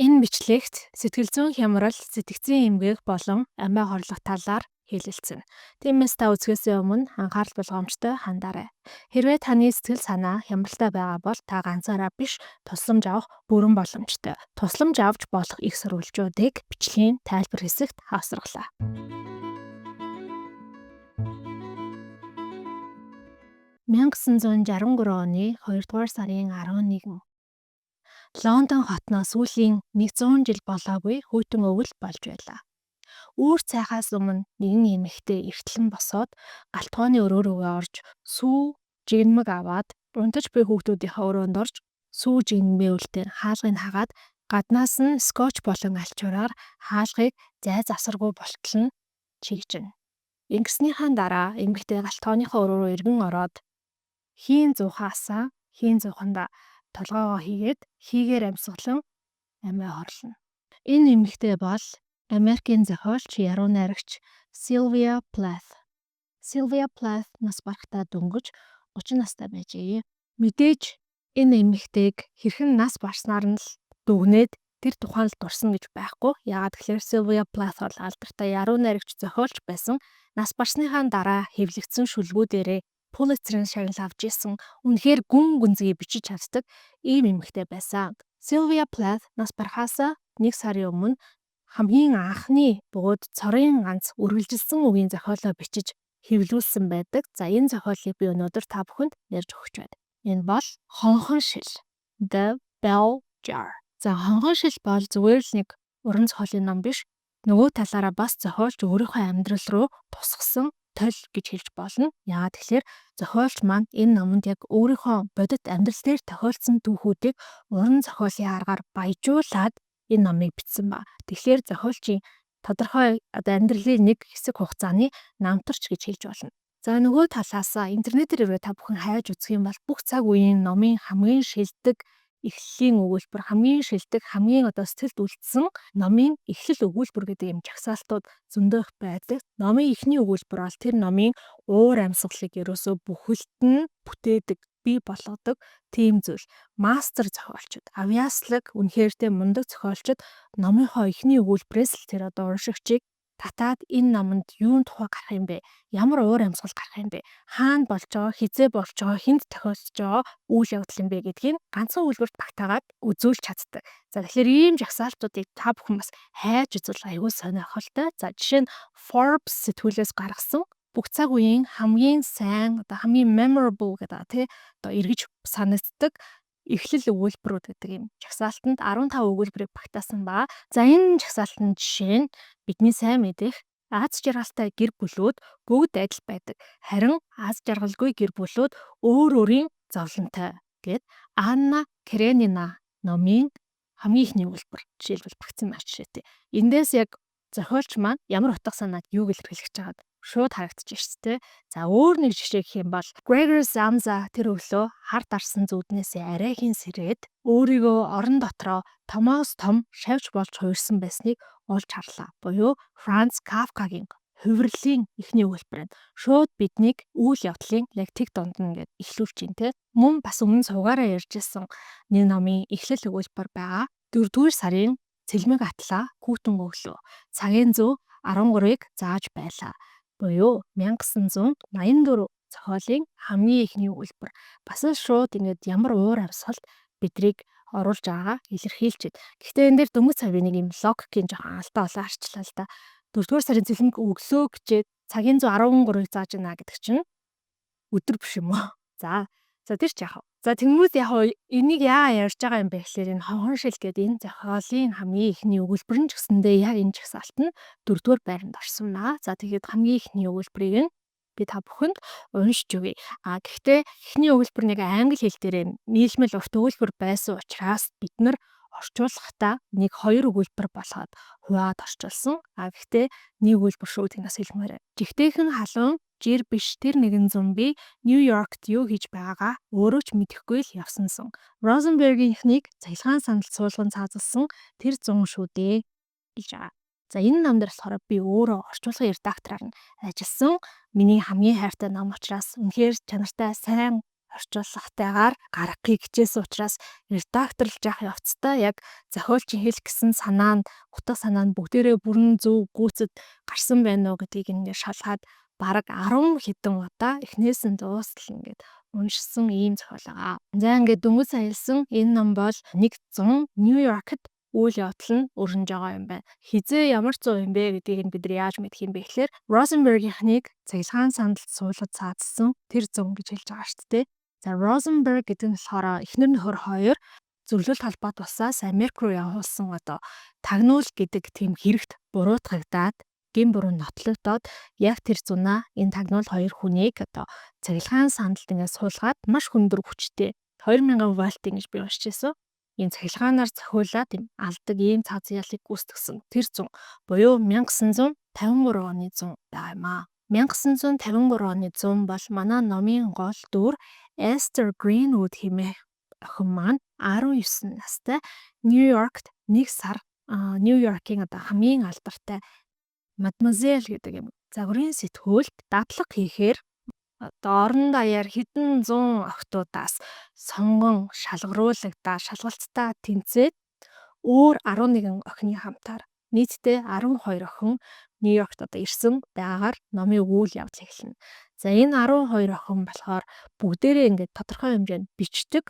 Энэ бичлэгт сэтгэл зүйн хямрал, сэтгэцийн эмгэг болон амиа хорлох талаар хэлэлцэнэ. Тиймээс та үзэхээс өмнө анхаарал болгоомжтой хандаарай. Хэрвээ таны сэтгэл санаа хямралтай байгаа бол та ганцаараа биш, тусламж авах бүрэн боломжтой. Тусламж авч болох их сурвалжуудыг бичлэгийн тайлбар хэсэгт хавсаргалаа. 1963 оны 2 дугаар сарын 11 Лондон хотноо сүүлийн 100 жил болоогүй хүйтэн өвөл болж байлаа. Үүр цайхаас өмнө нэгэн эмэгтэй эртлэн босоод гал тогооны өрөө рүүгээ орж сүү жигнэмэг аваад унтаж буй хүүхдүүдийнхээ өрөөнд орж сүү жигнэмээ үлдээн хаалгыг хагаад гаднаас нь скотч болон альчуураар хаалгыг зай завсаргүй болтол нь чигжинэ. Ингэснийхаа дараа эмэгтэй гал тогооныхоо өрөө рүү эргэн ороод хийн зуухаасаа хийн зуухандаа толгоогоо хийгээд хийгээр амьсгалан амиа хорлоно. Энэ эмэгтэй бол Америкийн зохиолч, яруу найрагч Sylvia Plath. Sylvia Plath нас барахдаа дөнгөж 30 настай байжээ. Мэдээж энэ эмэгтэйг хэрхэн нас барснаар нь л дүгнээд тэр тухайн л дурсан гэж байхгүй. Яагаад гэхээр Sylvia Plath бол алдартай яруу найрагч, зохиолч байсан. Нас барсныхаа дараа хэвлэгдсэн шүлгүүдээрээ Пулитцерийн шагнал авч исэн, үнэхээр гүн гүнзгий бичиж чаддаг ийм эмэгтэй байсан. Sylvia Plath нас барахаас нэг сарын өмнө хамгийн анхны бөгөөд цорын ганц үргэлжилсэн үгийн зохиолоо бичиж хэвлүүлсэн байдаг. За, энэ зохиолыг би өнөөдөр та бүхэнд ярьж өгч байна. Энэ бол Хонхон шил. The Bell Jar. За, Хонхон шил бол зүгээр л нэг уран зохиолын ном биш. Нөгөө талаараа бас зохиолч өөрийнхөө амьдрал руу тусгасан толь гэж хэлж болно. Яагаад тэгэхээр зохиолч маань энэ номонд яг өөрийнхөө бодит амьдрал дээр тохиолдсон түүхүүдийг уран зохиолын аргаар баяжуулаад энэ номыг бичсэн ба. Тэгэхээр зохиолчийн тодорхой одоо амьдралын нэг хэсэг хугацааны намтарч гэж хэлж болно. За, нөгөө талаасаа интернетээр хэрвээ та бүхэн хайж үзэх юм бол бүх цаг үеийн номын хамгийн шилдэг эхлэлийн өгүүлбэр, хамгийн шилдэг, хамгийн одоо сэтгэлд үлдсэн номын эхлэл өгүүлбэр гэдэг юм жагсаалтууд зөндөө их байдаг. Номын эхний өгүүлбэр бол тэр номын уур амьсгалыг ерөөсөө бүхэлд нь бүтээдэг, бий болгодог тийм зүйл. Мастер зохиолчид, авьяаслаг, үнэхээр тэ мундаг зохиолчид номынхоо эхний өгүүлбэрээс л тэр одоо уншигчийг татаад энэ номонд юун тухай гарах юм бэ? Ямар уур амьсгал гарах юм бэ? Хаана болж байгаа, хэзээ болж байгаа, хэнд тохиолдож байгаа үйл явдал юм бэ гэдгийг ганцхан өгүүлбэрт багтаагаад үзүүлж чаддаг. За, тэгэхээр ийм жагсаалтуудыг та бүхэн бас хайж үзвэл аягүй сонирхолтой. За, жишээ нь Forbes сэтгүүлээс гаргасан бүх цаг үеийн хамгийн сайн, одоо хамгийн memorable гэдэг, тий, одоо эргэж санагддаг эхлэл өгүүлбэрүүд гэдэг юм жагсаалтанд 15 өгүүлбэрийг багтаасан ба. За, энэ жагсаалтанд жишээ нь бидний сайн мэдэх аз жаргалтай гэр бүлүүд бүгд адил байдаг. Харин аз жаргалгүй гэр бүлүүд өөр өөрийн зовлонтой гээд Анна Каренина номын хамгийн эхний өгүүлбэр жишээлбэл багтсан байх жишээтэй. Эндээс яг зохиолч маань ямар утга санааг юуг илэрхийлж байгааг шууд харагдчих шүү дээ. За, өөр нэг жишээ гэх юм бол Gregor Samsa тэр өглөө хар дарсан зүүднээсээ арайхийн сэрээд өөрийгөө орон дотроо томоос том шавж болж хувирсан байсныг олж харлаа. Буюу Франц Кафкагийн Хувирлын эхний өгүүлбэр нь шууд биднийг үйл явдлын яг тэг дунд нь ингээд эхлүүлж байна, те. Мөн бас өмнө сувгаараа ярьж исэн нэг номын эхлэл өгүүлбэр байгаа. 4-р сарын цэлмэг атлаа хүйтэн өглөө. Цагийн зүү 13-ыг зааж байлаа. Буюу 1984 зохиолын хамгийн эхний өгүүлбэр. Бас л шууд ингээд ямар уур амьсгалд бидрийг оруулж байгаагаа илэрхийлж байна. Гэхдээ энэ дээр дөнгөж сая би нэг юм логикийн жоохон алдаа болоо харчлаа л да. 4-р сарын цэлмэг өглөө гэчээд цагийн зүү 13-ыг зааж байна гэдэг чинь өдөр биш юм уу? За, тэр ч яах вэ? За, тэгмүүт яг энийг яа ярьж байгаа юм бэ гэхээр энэ Хонхон шил гэдэг энэ зохиолын хамгийн эхний өгүүлбэр нь ч гэсэндээ яг энэ жагсаалт нь 4-р байранд орсон байна. За, тэгээд хамгийн эхний өгүүлбэрийг нь би та бүхэнд уншиж өгье. А гэхдээ эхний өгүүлбэр нэг англи хэл дээр нийлмэл урт өгүүлбэр байсан учраас бид нар орчуулгахдаа нэг хоёр өгүүлбэр болгоод хуваагаад орчуулсан. А гэхдээ нэг өгүүлбэр шүү гэдгийг бас хэлмээр байна. Жигтэйхэн халуун жир биш тэр нэгэн зун би Нью-Йоркт юу хийж байгаагаа өөрөө ч мэдэхгүй л явсансан. Розенбергийнхнийг цахилгаан сандалд суулган цаазалсан тэр зун шүү дээ гэж байгаа. За, энэ ном дээр болохоор би өөрөө орчуулгын редактораар нь ажилласан. Миний хамгийн хайртай ном учраас үнэхээр чанартай, сайн Орчуулгатайгаар гаргахыг хичээсэн учраас редакторлж явах явцдаа яг зохиолчийн хэлэх гэсэн санаа нь, утга санаа нь бүгдээрээ бүрэн зөв гүйцэд гарсан байна уу гэдгийг ингээд шалгаад бараг 10 хэдэн удаа эхнээс нь дуустал ингээд уншсан ийм зохиол байгаа. За, ингээд дөнгөж саялсан энэ ном бол нэг 100 Нью-Йоркт үйл явдал нь өрнөж байгаа юм байна. Хэзээ ямар зун юм бэ гэдгийг нь бид нар яаж мэдэх юм бэ гэхээр Розенбергийнхнийг цахилгаан сандалд суулгаж цаазсан тэр зун гэж хэлж байгаа шүү дээ. За, Розенберг гэдэг нь болохоор эхнэр нөхөр хоёр зөвлөлт холбоот улсаас Америк руу явуулсан одоо тагнуул гэдэг тийм хэрэгт буруутгагдаад, гэм буруу нотлогдоод, яг тэр зунаа энэ тагнуул хоёр хүнийг одоо цахилгаан сандалд ингээд суулгаад, маш өндөр хүчтэй 2000 вольтын гэж би уншиж байсан. Энэ цахилгаанаар зохиулаад юм алдаг ийм цаазын ялыг гүйцэтгсэн тэр зун буюу 1953 оны зун байгаа юм аа. 1953 оны зун бол манай номын гол дүр Esther Greenwood хэмээх охин маань 19 настай Нью-Йоркт нэг сар Нью-Йоркийн одоо хамгийн алдартай Мадемуазель гэдэг юм загварын сэтгүүлд дадлага хийхээр одоо орон даяар хэдэн зуун охидуудаас сонгон шалгаруулагдаа, шалгалтаа тэнцээд өөр 11 охины хамтаар нийтдээ 12 охин Нью-Йоркт одоо ирсэн байгаагаар номын үйл явдал эхэлнэ. За, энэ 12 охин болохоор бүгдээрээ ингээд тодорхой хэмжээнд бичдэг,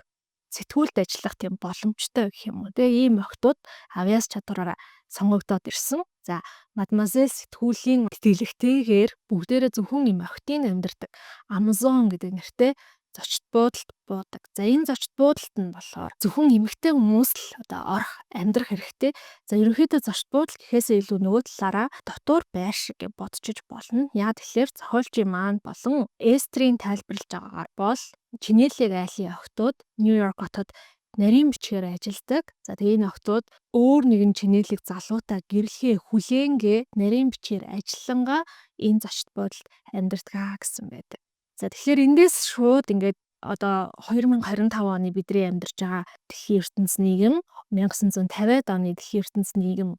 сэтгүүлд ажиллах тийм боломжтой гэх юм уу те, ийм охидууд авьяас чадвараараа сонгогдоод ирсэн. За, Мадемуазель сэтгүүлийн тэтгэлэгтэйгээр бүгдээрээ зөвхөн юм охидын амьдардаг Амазон гэдэг нэртэй зочид буудалд буудаг. За, энэ зочид буудалд нь болохоор зөвхөн эмэгтэй хүмүүс л одоо орох, амьдрах хэрэгтэй. За, ерөнхийдөө зочид буудал гэхээсээ илүү нөгөө талаараа дотуур байр шиг гэж бодчиж болно. Яг тэгэхээр зохиолчийн маань болон Эстрийн тайлбарлаж байгаагаар бол Чинээлэг айлын охидууд Нью-Йорк хотод нарийн бичгээр ажилладаг. За, тэгээ энэ охидууд өөр нэгэн чинээлэг залуутай гэрлэхээ хүлээнгээ нарийн бичгээр ажиллангаа энэ зочид буудалд амьдардаг гэсэн байдаг. За, тэгэхээр эндээс шууд ингээд одоо 2025 оны бидний амьдарч байгаа дэлхийн ертөнц нийгэм, 1950-ад оны дэлхийн ертөнц нийгэм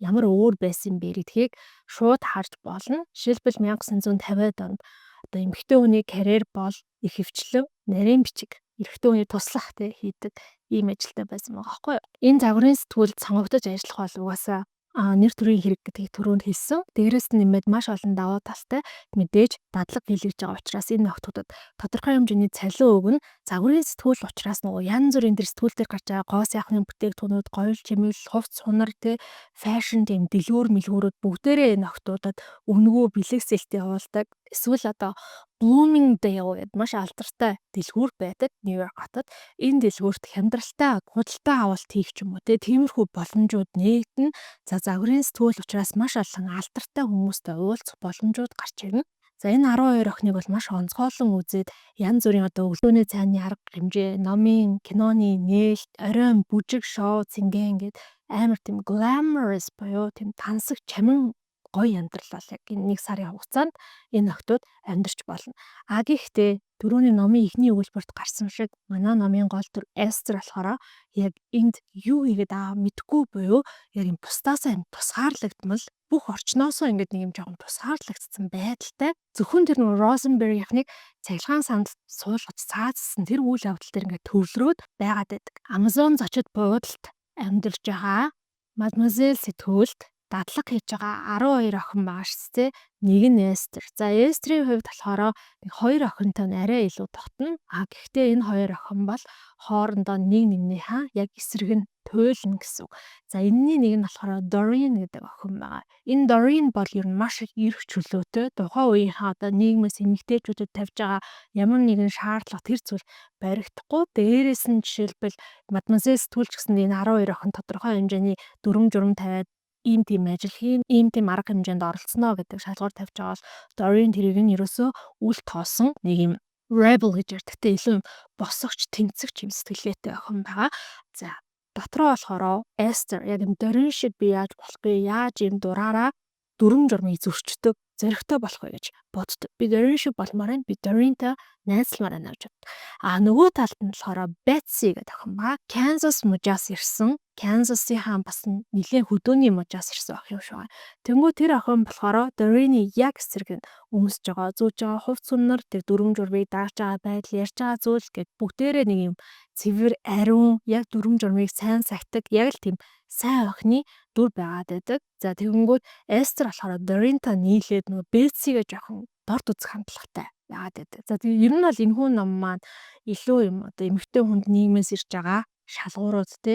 ямар өөр байсан бэ гэдгийг шууд харж болно. Жишээлбэл, 1950-ад онд одоо эмэгтэй хүний карьер бол ихэвчлэн нарийн бичиг, эрэгтэй хүний туслах те хийдэг ийм ажилтай байсан байгаа байхгүй юу. Энэ загварын сэтгүүлд сонгогдож ажиллах бол угаасаа нэр төрийн хэрэг гэдгийг түрүүнд хэлсэн. Дээрээс нь нэмээд маш олон давуу талтай, мэдээж дадлага хийлгэж байгаа учраас энэ охидуудад тодорхой хэмжээний цалин өгнө. Загварын сэтгүүл учраас нөгөө янз бүрийн тэр сэтгүүл дээр гарч байгаа гоо сайхны бүтээгдэхүүнүүд, гоёл чимэглэл, хувцас хунар те, fashion тийм дэлгүүр мэлгүүрүүд бүгдээрээ энэ охидуудад үнэгүй бэлэг сэлт явуулдаг. Эсвэл одоо Bloomingdale гэдэг маш алдартай дэлгүүр байдаг Нью-Йорк хотод. Энэ дэлгүүрт хямдралтай худалдаа авалт хийх ч юм уу те, тиймэрхүү боломжууд нээгдэнэ. За, загварын сэтгүүл учраас маш олон алдартай хүмүүстэй уулзах боломжууд гарч ирнэ. За, энэ 12 охиныг бол маш онцгойлон үзээд янз бүрийн одоо өглөөний цайны арга хэмжээ, номын, киноны нээлт, оройн бүжиг шоу, цэнгэ ингээд амар тийм glamorous буюу тийм тансаг чамин гоё амьдрал бол яг энэ нэг сарын хугацаанд энэ охидууд амьдарч болно. А гэхдээ түрүүний номын эхний өгүүлбэрт гарсан шиг манай номын гол дүр Эстер болохоор яг энд юу хийгээд байгаа мэдэхгүй буюу яг юм бусдаасаа юм тусгаарлагдмал, бүх орчноосоо ингээд нэг юм жоохон тусгаарлагдсан байдалтай, зөвхөн тэр нөгөө Розенбергийнхнийг цахилгаан сандалд суулгаж цаазсан тэр үйл явдал дээр ингээд төвлөрөөд байгаад байдаг. Амазон зочид буудалд амьдарч байгаа, Мадемуазель сэтгүүлд дадлага хийж байгаа 12 охин байгаа шүү дээ. Нэг нь Эстер. За, Эстрийн хувьд болохоор нэг хоёр охинтой нь арай илүү дотно. А гэхдээ энэ хоёр охин бол хоорондоо нэг нэгнийхээ яг эсрэг нь туйлна гэсэн үг. За, энэний нэг нь болохоор Дорин гэдэг охин байгаа. Энэ Дорин бол ер нь маш их эрх чөлөөтэй. Тухайн үеийнхээ одоо нийгмээс эмэгтэйчүүдэд тавьж байгаа ямар нэгэн шаардлага, тэр зүйл баригдахгүй. Дээрээс нь жишээлбэл Мадемуазель сэтгүүлч гэсэн энэ 12 охин тодорхой хэмжээний дүрэм журам тавиад, ийм тийм ажил хийн, ийм тийм арга хэмжээнд оролцоно гэдэг шалгуур тавьж байгаа бол Дорин тэрийг нь ерөөсөө үл тоосон нэг юм rebel гэж ярьдаг те, илүү юм босгоч, тэмцэгч юм сэтгэлгээтэй охин байгаа. За, дотроо болохоор Эстер яг юм Дорин шиг би яаж болохгүй, яаж юм дураараа дүрэм журмыг зөрчдөг. Зоригтой болох вэ гэж боддог. Би Doreen шиг болмоор байна. Би Doreen-тай найзалмаар байна гэж боддог. А нөгөө талд нь болохоор Betsy гэдэг охин ба Kansas мужаас ирсэн. Kansas-ийн бас нэлээд хөдөөний мужаас ирсэн охин юм шиг байна. Тэнгүү тэр охин болохоор Doreen-ий яг эсрэг нь өмсөж байгаа, зүүж байгаа хувцас үнэр, тэр дүрэм журмыг дагаж байгаа байдал, ярьж байгаа зүйл гээд бүгдээрээ нэг юм цэвэр ариун, яг дүрэм журмыг сайн сахидаг, яг л тийм сайн охины дүр байгаад байдаг. За, тэгэнгүүт Esther болохоор Doreen-тай нийлээд нөгөө Betsy-гээ жоохон дорд үзэх хандлагатай байгаад байдаг. За, тэгээ ер нь бол энэ хүн ном маань илүү юм одоо эмэгтэй хүнд нийгмээс ирж байгаа шалгуурууд те,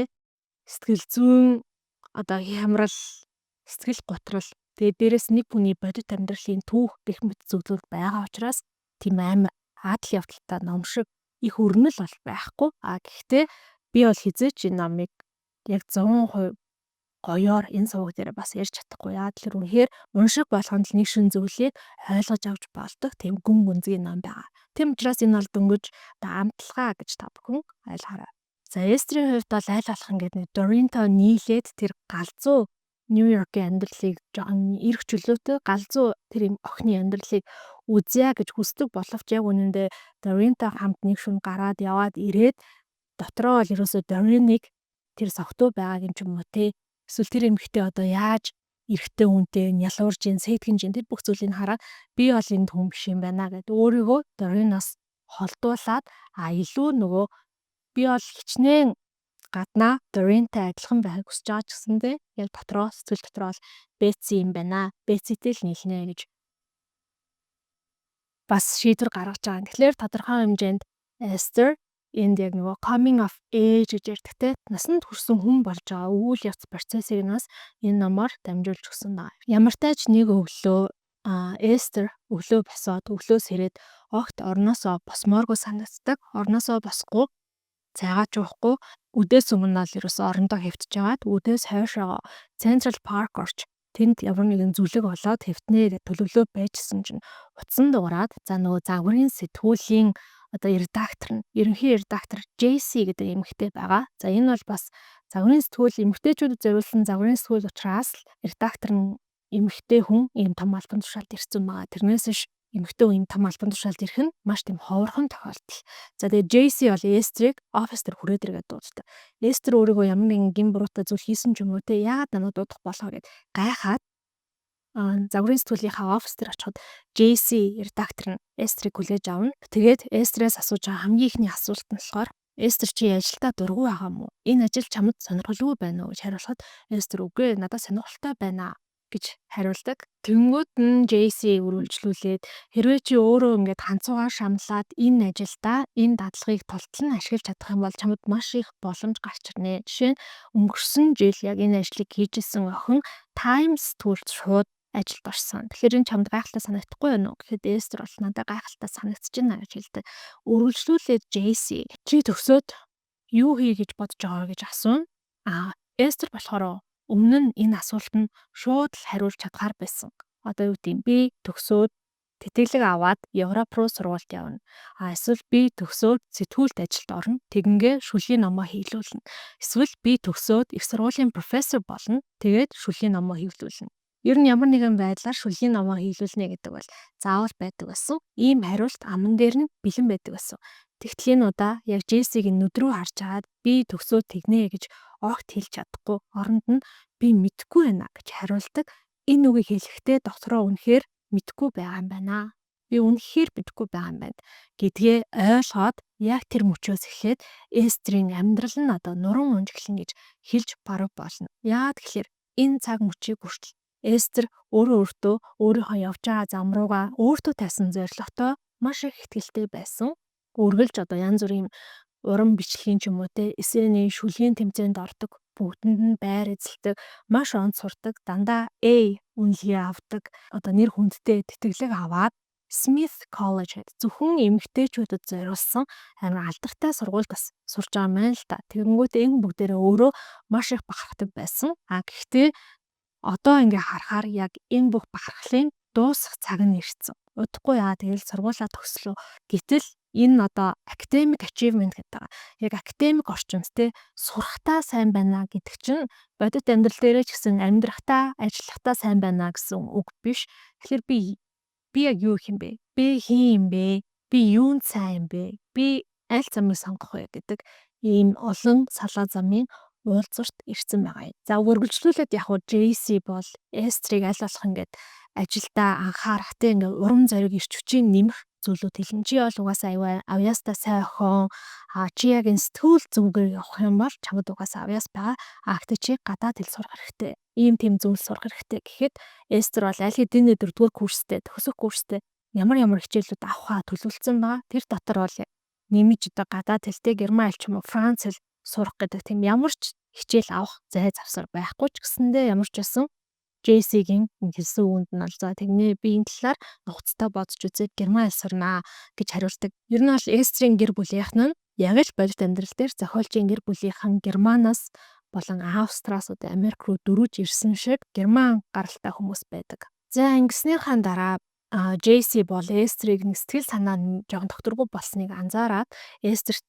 сэтгэл зүйн одоо хямрал, сэтгэл гутрал, тэгээ дээрэс нэг хүний бодит амьдралын түүх гэх мэт зүйлүүд байгаа учраас тийм амар адал явдалтай ном шиг их өрнөл бол байхгүй. А гэхдээ би бол хэзээ ч энэ номыг яг 100% гоёор энэ суваг дээр бас ярьж чадахгүй. Яагаад тэр үнэхээр уншиг болгонд л нэг шинэ зүйлийг ойлгож авч болдог тийм гүн гүнзгий ном байгаа. Тийм учраас энэ бол дөнгөж одоо амталгаа гэж та бүхэн ойлгоорой. За, Эстрийн хувьд бол аль болох ингээд нэг Doreen-той нийлээд тэр галзуу Нью-Йоркийн амьдралыг, жоохон эрх чөлөөтэй галзуу тэр юм охины амьдралыг үзье гэж хүсдэг боловч яг үнэндээ Doreen-тай хамт нэг шөнө гараад яваад ирээд дотроо бол ерөөсөө Doreen-ыг тэр согтуу байгааг юм ч юм уу те, эсвэл тэр эмэгтэй одоо яаж эрэгтэй хүнтэй нялуурж ийн сэтгэн чинь тэр бүх зүйлийг хараад би бол энд хүн биш юм байна гэд өөрийгөө Doreen-аас холдуулаад, а илүү нөгөө би бол хичнээн гаднаа Doreen-тай адилхан байхыг хүсэж байгаа ч гэсэндээ яг дотроо, сэтгэл дотроо бол Betsy юм байна. Betsy-тэй л нийлнэ гэж бас шийдвэр гаргаж байгаа. Тэгэхээр тодорхой хэмжээнд Esther энд яг нөгөө coming of age гэж ярьдаг те, насанд хүрсэн хүн болж байгаа үйл явц процессыг нь бас энэ номоор дамжуулж өгсөн байна. Ямартай ч нэг өглөө Эстер өглөө босоод, өглөө сэрээд огт орноосоо босмооргүй санагддаг. Орноосоо босохгүй, цайгаа ч уухгүй, үдээс өмнө нь л ерөөсөө орондоо хэвтэж байгаад үдээс хойшоогоо Central Park орч тэнд ямар нэгэн зүлэг олоод хэвтнэ гэж төлөвлөө байжсэн чинь утсан дуурайд, за, нөгөө загварын сэтгүүлийн одоо редактор нь, ерөнхий редактор JC гэдэг эмэгтэй байгаа. За, энэ бол бас загварын сэтгүүл, эмэгтэйчүүдэд зориулсан загварын сэтгүүл учраас л редактор нь эмэгтэй хүн ийм том албан тушаалд ирсэн байгаа. Тэрнээс биш эмэгтэй хүн ийм том албан тушаалд ирэх нь маш тийм ховорхон тохиолдол. За, тэгээ JC бол Эстрийг офис дээр хүрээд иргээд дууддаг. Эстер өөрийгөө ямар нэгэн гэм буруутай зүйл хийсэн ч юм уу те, яагаад намайг дуудах болоо гэд гайхаад загварын сэтгүүлийнхаа офис дээр очиход JC редактор нь Эстрийг хүлээж авна. Тэгээд Эстрээс асууж байгаа хамгийн эхний асуулт нь болохоор: "Эстер, чи ажилдаа дургүй байгаа юм уу? Энэ ажил чамд сонирхолгүй байна уу?" гэж хариулахад Эстер "Үгүй ээ, надад сонирхолтой байна" гэж хариулдаг. Тэнгүүд нь JC үргэлжлүүлээд хэрвээ чи өөрөө ингээд ханцуугаар шамлаад энэ ажилдаа, энэ дадлагыг тултал нь ашиглаж чадах юм бол чамд маш их боломж гарч ирнэ. Жишээ нь, өнгөрсөн жил яг энэ ажлыг хийжсэн охин Times сэтгүүлд шууд ажилд орсон. Тэгэхээр энэ чамд гайхалтай санагдахгүй байна уу гэхэд Эстер бол надад гайхалтай санагдаж байна гэж хэлдэг. Үргэлжлүүлээд JC чи төгсөөд юу хий гэж бодож байгаа гэж асууна. А Эстер болохоор өмнө нь энэ асуултанд шууд л хариулж чадхаар байсан. Одоо юу гэдэг юм, би төгсөөд тэтгэлэг аваад Европ руу сургуульд явна. А эсвэл би төгсөөд сэтгүүлд ажилд орно. Тэгингээ шүлгийн номоо хийлүүлнэ. Эсвэл би төгсөөд их сургуулийн профессор болно. Тэгээд шүлгийн номоо хийлүүлнэ. Ер нь ямар нэгэн байдлаар шүлгийн номоо хийлүүлнэ гэдэг бол заавал байдаг байсан. Ийм хариулт аман дээр нь бэлэн байдаг байсан. Тэгтэл энэ удаа яг Джессигийн нүд рүү харж агаад би төгсөөд тэгнэ гэж огт хэлж чадахгүй, оронд нь би мэдэхгүй байна гэж хариулдаг. Энэ үгийг хэлэхдээ дотроо үнэхээр мэдэхгүй байгаа юм байна. Би үнэхээр мэдэхгүй байгаа юм байна гэдгээ ойлгоод яг тэр мөчөөс эхлээд Эстрийн амьдрал нь одоо нуран унж эхэлнэ гэж хэлж бараг болно. Яагаад гэхээр энэ цаг мөчийг хүртэл Эстер өөрөө өөртөө, өөрийнхөө явж байгаа зам руугаа өөртөө тавьсан зорилготой маш их итгэлтэй байсан. Үргэлж одоо янз бүрийн уран бичлэгийн ч юм уу те, эсэний, шүлгийн тэмцээнд ордог, бүгдэнд нь байр эзэлдэг, маш онц сурдаг, дандаа A үнэлгээ авдаг, одоо нэр хүндтэй тэтгэлэг аваад Smith College гэдэг зөвхөн эмэгтэйчүүдэд зориулсан амар алдартай сургуульд бас сурч байгаа юм байна л да. Тэгэнгүүт энэ бүгдээрээ өөрөө маш их бахархдаг байсан. А гэхдээ одоо ингээ харахаар яг энэ бүх бахархлын дуусах цаг нь ирсэн. Удахгүй яа тэгэл сургуулаа төгслөө. Гэтэл Энэ одоо academic achievement гэдэг байгаа. Яг академик орчинд те, сурахтаа сайн байна гэдэг чинь бодит амьдрал дээрээ ч гэсэн амьдрахтаа, ажиллахтаа сайн байна гэсэн үг биш. Тэгэхээр би яг юу юм бэ? Би хэн юм бэ? Би юунд сайн юм бэ? Би аль замыг сонгох вэ гэдэг ийм олон салаа замын уулзалт ирсэн байгаа юм. За, үргэлжлүүлээд яг уу JC бол Эстрийг аль болох ингээд ажилдаа анхаарах, те, ингээд урам зориг, эрч хүчийг нэмэх зүйлүүд хэлнэ. Чи бол угаасаа аюу авьяастай сайн охин. А чи яг энэ сэтгүүл зүгээр явах юм бол чамд угаасаа авьяас байгаа. А гэхдээ чи гадаад хэл сурах хэрэгтэй. Ийм тийм зүйл сурах хэрэгтэй гэхэд Эстер бол аль хэдийн дөрөвдүгээр курстэй, төгсөх курстэй ямар ямар хичээлүүд авахаа төлөвлөсөн байгаа. Тэр дотор бол нэмж одоо гадаад хэлтэй, герман хэл ч юм уу, франц хэл сурах гэдэг тийм ямар ч хичээл авах зай завсар байхгүй ч гэсэндээ, ямар ч байсан JC-гийн хэлсэн үгэнд нь бол "За, тэгнэ, би энэ талаар нухацтай бодож үзээд герман хэл сурнаа" гэж хариулдаг. Ер нь бол Эстрийн гэр бүлийнх нь яг л бодит амьдрал дээр зохиолчийн гэр бүлийнхэн Германаас болон Австраас одоо Америк руу дөрвөж ирсэн шиг герман гаралтай хүмүүс байдаг. За, ингэснийхаа дараа JC бол Эстрийг нэг сэтгэл санаа нь жоохон тогтворгүй болсныг анзаараад, Эстерт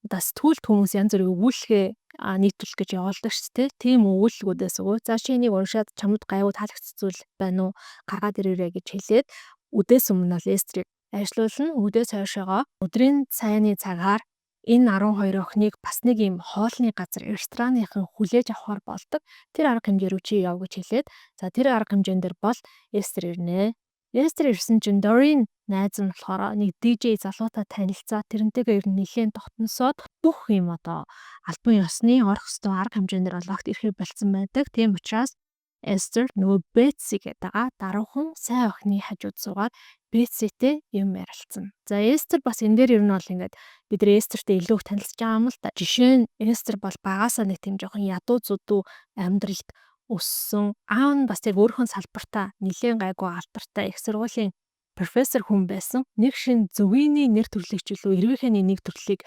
одоо сэтгүүлд хүмүүс янз бүрийн өгүүлэлгээ нийтүүлэх гэж явуулдаг шүү дээ. Тийм өгүүлэлгүүдээс өгөө. За, чи энийг уншаад чамд гайгүй таалагдсан зүйл байна уу? Гаргаад ирээрэй гэж хэлээд үдээс өмнө бол Эстрийг ажиллуулна. Үдээс хойшоогоо өдрийн цайны цагаар энэ 12 охиныг бас нэг юм хоолны газар, рестораныхан хүлээж авахар болдог. Тэр арга хэмжээ рүү чи яв гэж хэлээд, за, тэр арга хэмжээн дээр бол Эстер ирнэ. Эстер ирсэн чинь Дорин найз нь болохоор нэг DJ залуутай танилцаад, тэрнтэйгээ ер нь нэлээд дотносоод, бүх юм одоо албан ёсны орох ёстой арга хэмжээндэр бол огт ирэхээ больсон байдаг. Тийм учраас Эстер нөгөө Бетси гэдэг байгаа даруухан сайн охины хажууд суугаад Бетситэй юм ярилцсан. За, Эстер бас энэ дээр ер нь бол ингээд бид нар Эстертэй илүү их танилцж байгаа юм л да. Жишээ нь, Эстер бол багасаа нэг тийм жоохон ядуу зүдүү амьдралд өссөн. Аав нь бас яг өөрийнхөө салбартаа нэлээд гайгүй алдартай их сургуулийн профессор хүн байсан. Нэг шин зөвгийний нэр төрлийг ч илүү эрвийнхээ нэг төрлийг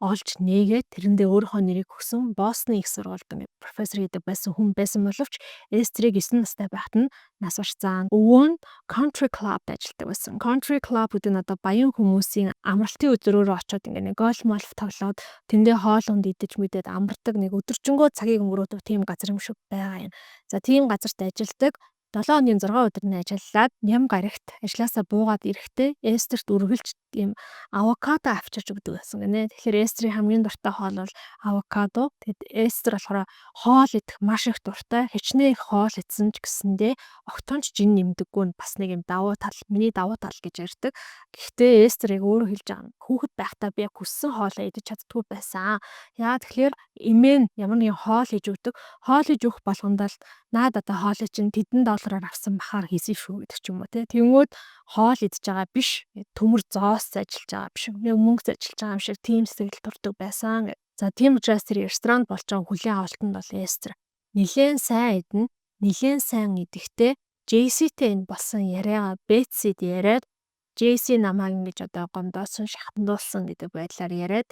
олж нээгээд, тэрэндээ өөрийнхөө нэрийг өгсөн, Бостны их сургуульд ингээд профессор гэдэг байсан хүн байсан боловч Эстрийг 9 настай байхад нь нас барсан. Өвөө нь country club-д ажилладаг байсан. Country club гэдэг нь одоо баян хүмүүсийн амралтын өдрөөрөө очиод ингээд нэг гольф молф тоглоод, тэндээ хоол унд идэж мэдээд амардаг, нэг өдөржингөө цагийг өнгөрөөдөг тийм газар юм шиг байгаа юм. За, тийм газарт ажилладаг. 7 хоногийн 6 өдөр нь ажиллаад, ням гарагт ажлаасаа буугаад ирэхдээ Эстерт үргэлж ийм авокадо авчирч өгдөг байсан гинэ. Тэгэхээр Эстрийн хамгийн дуртай хоол бол авокадо. Тэгэд Эстер болохоор хоол идэх маш их дуртай. Хичнээн их хоол идсэн ч гэсэндээ огтхон ч жин нэмдэггүй нь бас нэг юм давуу тал, миний давуу тал гэж ярьдаг. Гэхдээ Эстер яг өөрөө хэлж байгаа нь хүүхэд байхдаа би яг хүссэн хоолоо идэж чаддаггүй байсан. Яагаад тэгэхээр эмээ нь ямар нэгэн хоол хийж өгдөг. Хоол хийж өгөх болгондоо л наад одоо хоолыг чинь тэдэн доллараар авсан бахаар хийсэн шүү гэдэг ч юм уу, те. Тэнгүүд хоол идэж байгаа биш, төмөр зоос ажиллаж байгаа биш, яг мөнгө ажиллаж байгаа юм шиг тийм сэтгэл төрдөг байсан гэд. За, тийм учраас тэр ресторанд болж байгаа хүлээн авалтанд бол Эстер нилээн сайн идэнэ, нилээн сайн идэхдээ JC-тэй энэ болсон яриагаа Бетсид яриад, JC намайг ингэж одоо гомдоосон, шахамдуулсан гэдэг байдлаар яриад,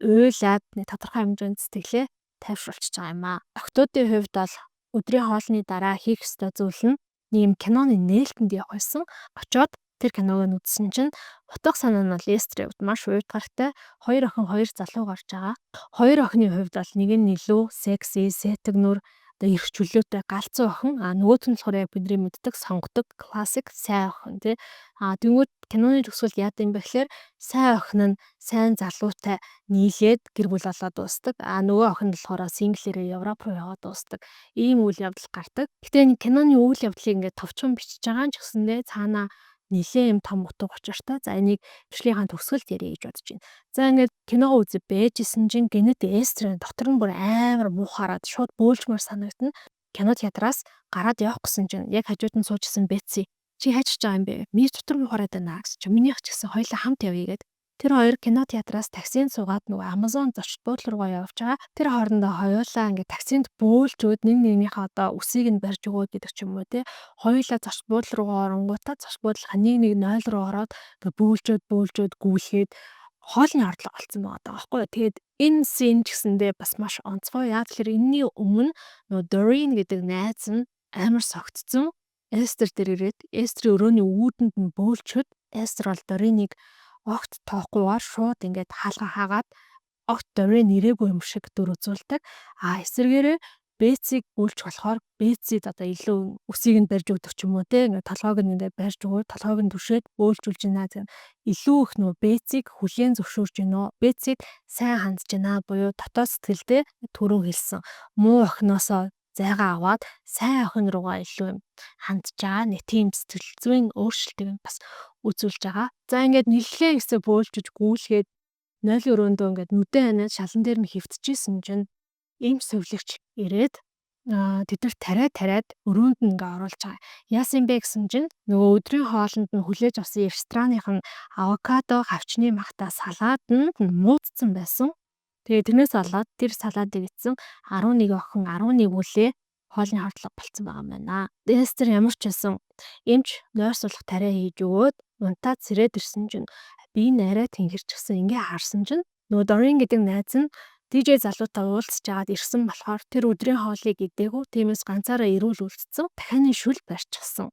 уйлаад нэг тодорхой хэмжээнд сэтгэлээ тайвшруулчихж байгаа юм аа. Охидын хувьд бол өдрийн хоолны дараа хийх ёстой зүйл нь нэг юм киноны нээлтэнд явах байсан. Очоод тэр киног нь үзсэн чинь утга санаа нь бол Эстрийн хувьд маш уйдгартай. Хоёр охин, хоёр залуу гарч байгаа. Хоёр охины хувьд бол нэг нь илүү секси, сэтгнүр, одоо эрх чөлөөтэй галзуу охин, а нөгөөх нь болохоор яг бидний мэддэг, сонгодог классик сайн охин, тий. А тэнгүүд киноны төгсгөлд яадаг юм бэ гэхээр сайн охин нь сайн залуутай нийлээд гэр бүл болоод дуусдаг. А нөгөө охин нь болохоор single ээрээ Европ руу яваад дуусдаг. Ийм үйл явдал гардаг. Гэтэ энэ киноны үйл явдлыг ингээд товчхон бичиж байгаа нь ч гэсэндээ цаанаа нэлээд юм том утга учиртай. За, энийг бичлэгийнхаа төгсгөлд ярья гэж бодож байна. За, ингээд киногоо үзэж байжсэн чинь гэнэт Эстрийн дотор нь бүр амар муухаараад шууд бөөлжмөр санагдана. Кино театраас гараад явах гэсэн чинь яг хажууд нь суужсэн Бетси "Чи хайчиж байгаа юм бэ? Миний дотор муухараад байна" гэсэн чинь "Минийх ч гэсэн, хоёулаа хамт явъя" гэд. Тэр хоёр кино театраас таксинд суугаад нөгөө Amazon зочид буудлын руугаа явж байгаа. Тэр хоорондоо хоёулаа ингээд таксинд бөөлжөөд, нэг нэгнийхээ одоо үсийг нь барьж өгөөд гэдэг ч юм уу, те. Хоёулаа зочид буудлын руугаа оронгуудаа зочид буудлынхаа нэг нэг 0 руу ороод бөөлжөөд бөөлжөөд гүйлгээд хоолны орлого олцсон байгаа даа байхгүй юу. Тэгээд энэ scene ч гэсэндээ бас маш онцгой. Яа тэгэхээр энэний өмнө нөгөө Doreen гэдэг найз нь амар согтцсон. Эстер дээр ирээд Эстрийн өрөөний үүдэнд нь бөөлчөөд, Эстер бол Дориныг Огт тоохгүйгээр шууд ингээд хаалга хаагаад огт Дорин ирээгүй юм шиг дүр үзүүлдэг. А эсрэгээрээ Бетсиг бөөлжих болохоор Бетсид одоо илүү үсийг нь барьж өгдөг ч юм уу те, ингээд толгойг нь ингээд барьж өгөөд, толгойг нь түшээд бөөлжүүлж байна гэх, илүү их нөө Бетсиг хүлээн зөвшөөрж гинөө, Бетсиг сайн хандж байна буюу дотоод сэтгэлдээ түрүүн хэлсэн муу охиноосоо зайгаа аваад сайн охин руугаа илүү юм хандж байгаа нэг тийм сэтгэл зүйн өөрчлөлтийг бас үзүүлж байгаа. За, ингээд нэлээд хэсэг бөөлжиж гүйлгээд нойлын өрөөндөө ингээд нүдэн ханиад шалан дээр нь хэвтчихсэн чинь эмч сувилагч ирээд тэд нар тариа тариад өрөөнд нь ингээ оруулж байгаа. Яасан бэ гэсэн чинь нөгөө өдрийн хоолнд нь хүлээж авсан рестораных нь авокадо хавчны махтай салаад нь муудсан байсан. Тэгээ тэрнээс болоод тэр салаадыг идсэн 11 охин 11 үлээ хоолны хордлого болцсон байгаа юм байна. Эстер ямар ч байсан эмч нойрсуулах тариа хийж өгөөд унтаад сэрээд ирсэн чинь би арай тэнгэрчихсэн. Ингээ харсан чинь нөгөө Дорин гэдэг найз нь DJ залуутай уулзж байгаад ирсэн болохоор тэр өдрийн хоолыг идээгүй. Тиймээс ганцаараа эрүүл үлдсэн. Дахианы шүл барьчихсан.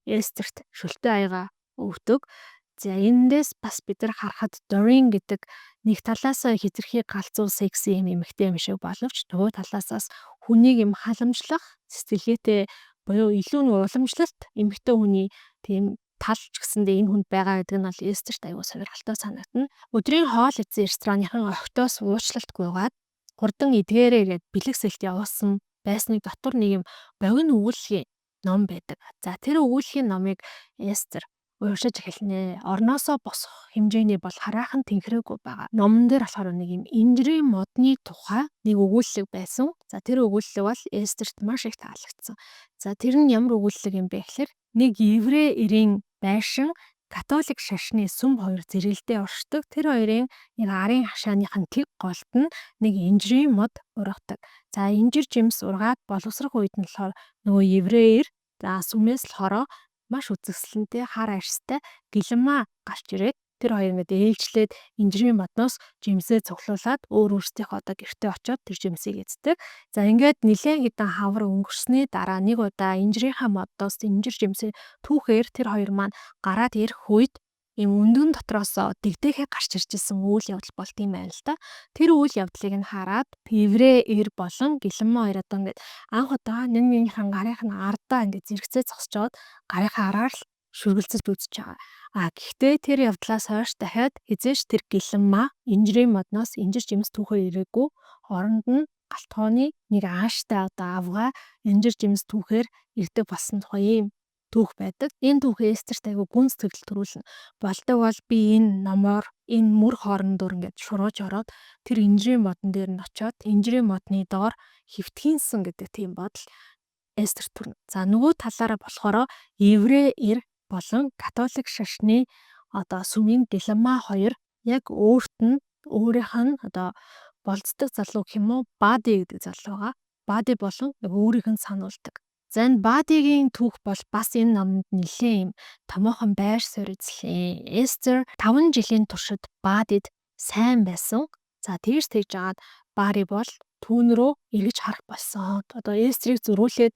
Эстерт шүлтэй аяга өгдөг. За, эндээс бас бид нар харахад Дорин гэдэг нэг талаасаа хэтэрхий галзуу секси юм эмэгтэй юм шиг боловч нөгөө талаасаас хүнийг юм халамжлах сэтгэлгээтэй буюу илүү нэг уламжлалт эмэгтэй хүний тийм тал ч гэсэндээ энэ хүнд байгаа гэдэг нь бол Эстерт аягүй сонирхолтой санагдана. Өдрийн хоол идсэн рестораныхан охидоос уучлалт гуйгаад хурдан эдгээрээ гээд бэлэг сэлт явуулсан байсныг дотор нэг юм богино өгүүллийн ном байдаг. За, тэр өгүүллийн номыг Эстер уншиж эхэлнэ. Орноосоо босох хэмжээний бол хараахан тэнхрээгүй байгаа. Номон дээр болохоор нэг юм инжирийн модны тухай нэг өгүүлэлэг байсан. За, тэр өгүүлэлэг бол Эстерт маш их таалагдсан. За, тэр нь ямар өгүүлэлэг юм бэ гэхээр нэг еврей эрийн байшин, католик шашны сүм хоёр зэрэгэлдээ оршдог. Тэр хоёрын нэг арын хашааных нь тэг голд нь нэг инжирийн мод ургадаг. За, инжир жимс ургаад боловсрох үед нь болохоор нөгөө еврейэр, за, сүмээс болохоор маш үзэсгэлэнтэй хар арьстай гэлэнмаа гарч ирээд тэр хоёр ингээд ээлжлээд инжирийн модноос жимсээ цуглуулад өөр өөрсдийнхөө одоо гэртээ очиод тэр жимсийг иддэг. За, ингээд нэлээн хэдэн хавар өнгөрсний дараа нэг удаа инжирийнхаа модоос инжир жимсээ түүхээр тэр хоёр маань гараад ирэх үед ийм өндгөн дотроосоо дэгдээхэй гарч ирж исэн үйл явдал болд юм байна л да. Тэр үйл явдлыг нь хараад еврей эр болон гэлэнмаа хоёр одоо ингээд анх удаа нэг нэгнийхэн гарынх нь ардаа ингээд зэрэгцээ зогсож гарынхаа араар л шүргэлцэж үзэж байгаа. А гэхдээ тэр явдлаас хойш дахиад хэзээ ч тэр гэлэнмаа инжирийн модноос инжир жимс түүхээр ирээгүй. Оронд нь гал тогооны нэг ааштай одоо авгай инжир жимс түүхээр ирдэг болсон тухай ийм түүх байдаг. Энэ түүх Эстерт айгүй гүн сэтгэл төрүүлнэ. Болдог бол би энэ номоор энэ мөр хоорондоор ингээд шургаж ороод тэр инжирийн модон дээр нь очиод инжирийн модны доор хэвтгэнсэн гэдэг тийм бодол Эстерт төрнө. За, нөгөө талаараа болохоор еврей эр болон католик шашны одоо сүмийн гэлэнмаа хоёр яг өөрт нь өөрийнх нь одоо болздог залуу гэх юм уу, Бади гэдэг залуу байгаа. Бади болон өөрийнх нь сануулдаг. За, энэ Бадигийн түүх бол бас энэ номонд нэлээд юм томоохон байр суурь эзлэе. Эстер 5 жилийн туршид Бадид сайн байсан. За, тэгж тэгж жагаад Бари бол түүн рүү эргэж харах болсон. Одоо Эстерийг зөрүүлээд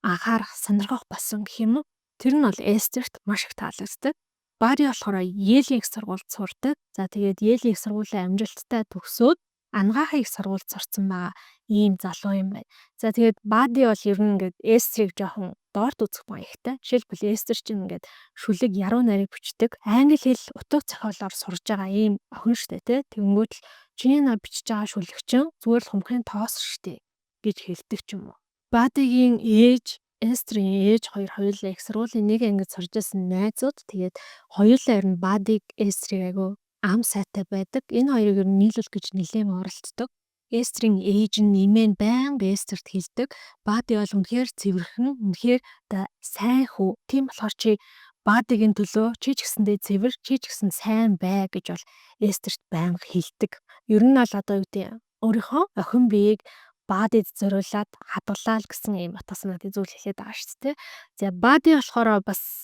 анхаарах, сонирхох болсон гэх юм уу? Тэр нь бол Эстерт маш их таалагддаг. Бари болохоор Йелийн их сургуульд сурдаг. За, тэгээд Йелийн их сургуулаа амжилттай төгсөөд Анагаахын их сургуульд сурцсан байгаа ийм залуу юм байна. За, тэгээд Бади бол ер нь ингээд Эстерийг жоохон доорт үзэх маягтай. Жишээлбэл, Эстер чинь ингээд шүлэг яруу найрыг бичдэг. Англи хэл утга зохиолоор сурж байгаа ийм охин штэ, тэ. Тэгэнгүүт л чиний наа бичиж байгаа шүлэг чинь зүгээр л хумхын тоос штэ гэж хэлдэг ч юм уу. Бадигийн ээж, Эстрийн ээж хоёр хоёулаа их сургуулийн нэг ангид сурж байсан найзууд. Тэгээд хоёулаа ер нь Бадиг, Эстрийг айгүй ам сайтай байдаг. Энэ хоёрыг ер нь нийлүүлэх гэж нэлээд оролддог. Эстрийн ээж нь, эмээ нь байнга Эстерт хэлдэг. Бади бол үнэхээр цэвэрхэн, үнэхээр одоо сайн хүү. Тийм болохоор чи Бадигийн төлөө чи ч гэсэндээ цэвэр, чи ч гэсэн сайн бай гэж бол Эстерт байнга хэлдэг. Ер нь бол одоо юу гэдэг, өөрийнхөө охин биеийг Бадид зориулаад хадгалаа л гэсэн ийм утга санаатай зүйл хэлээд байгаа шүү дээ. За, Бади болохоор бас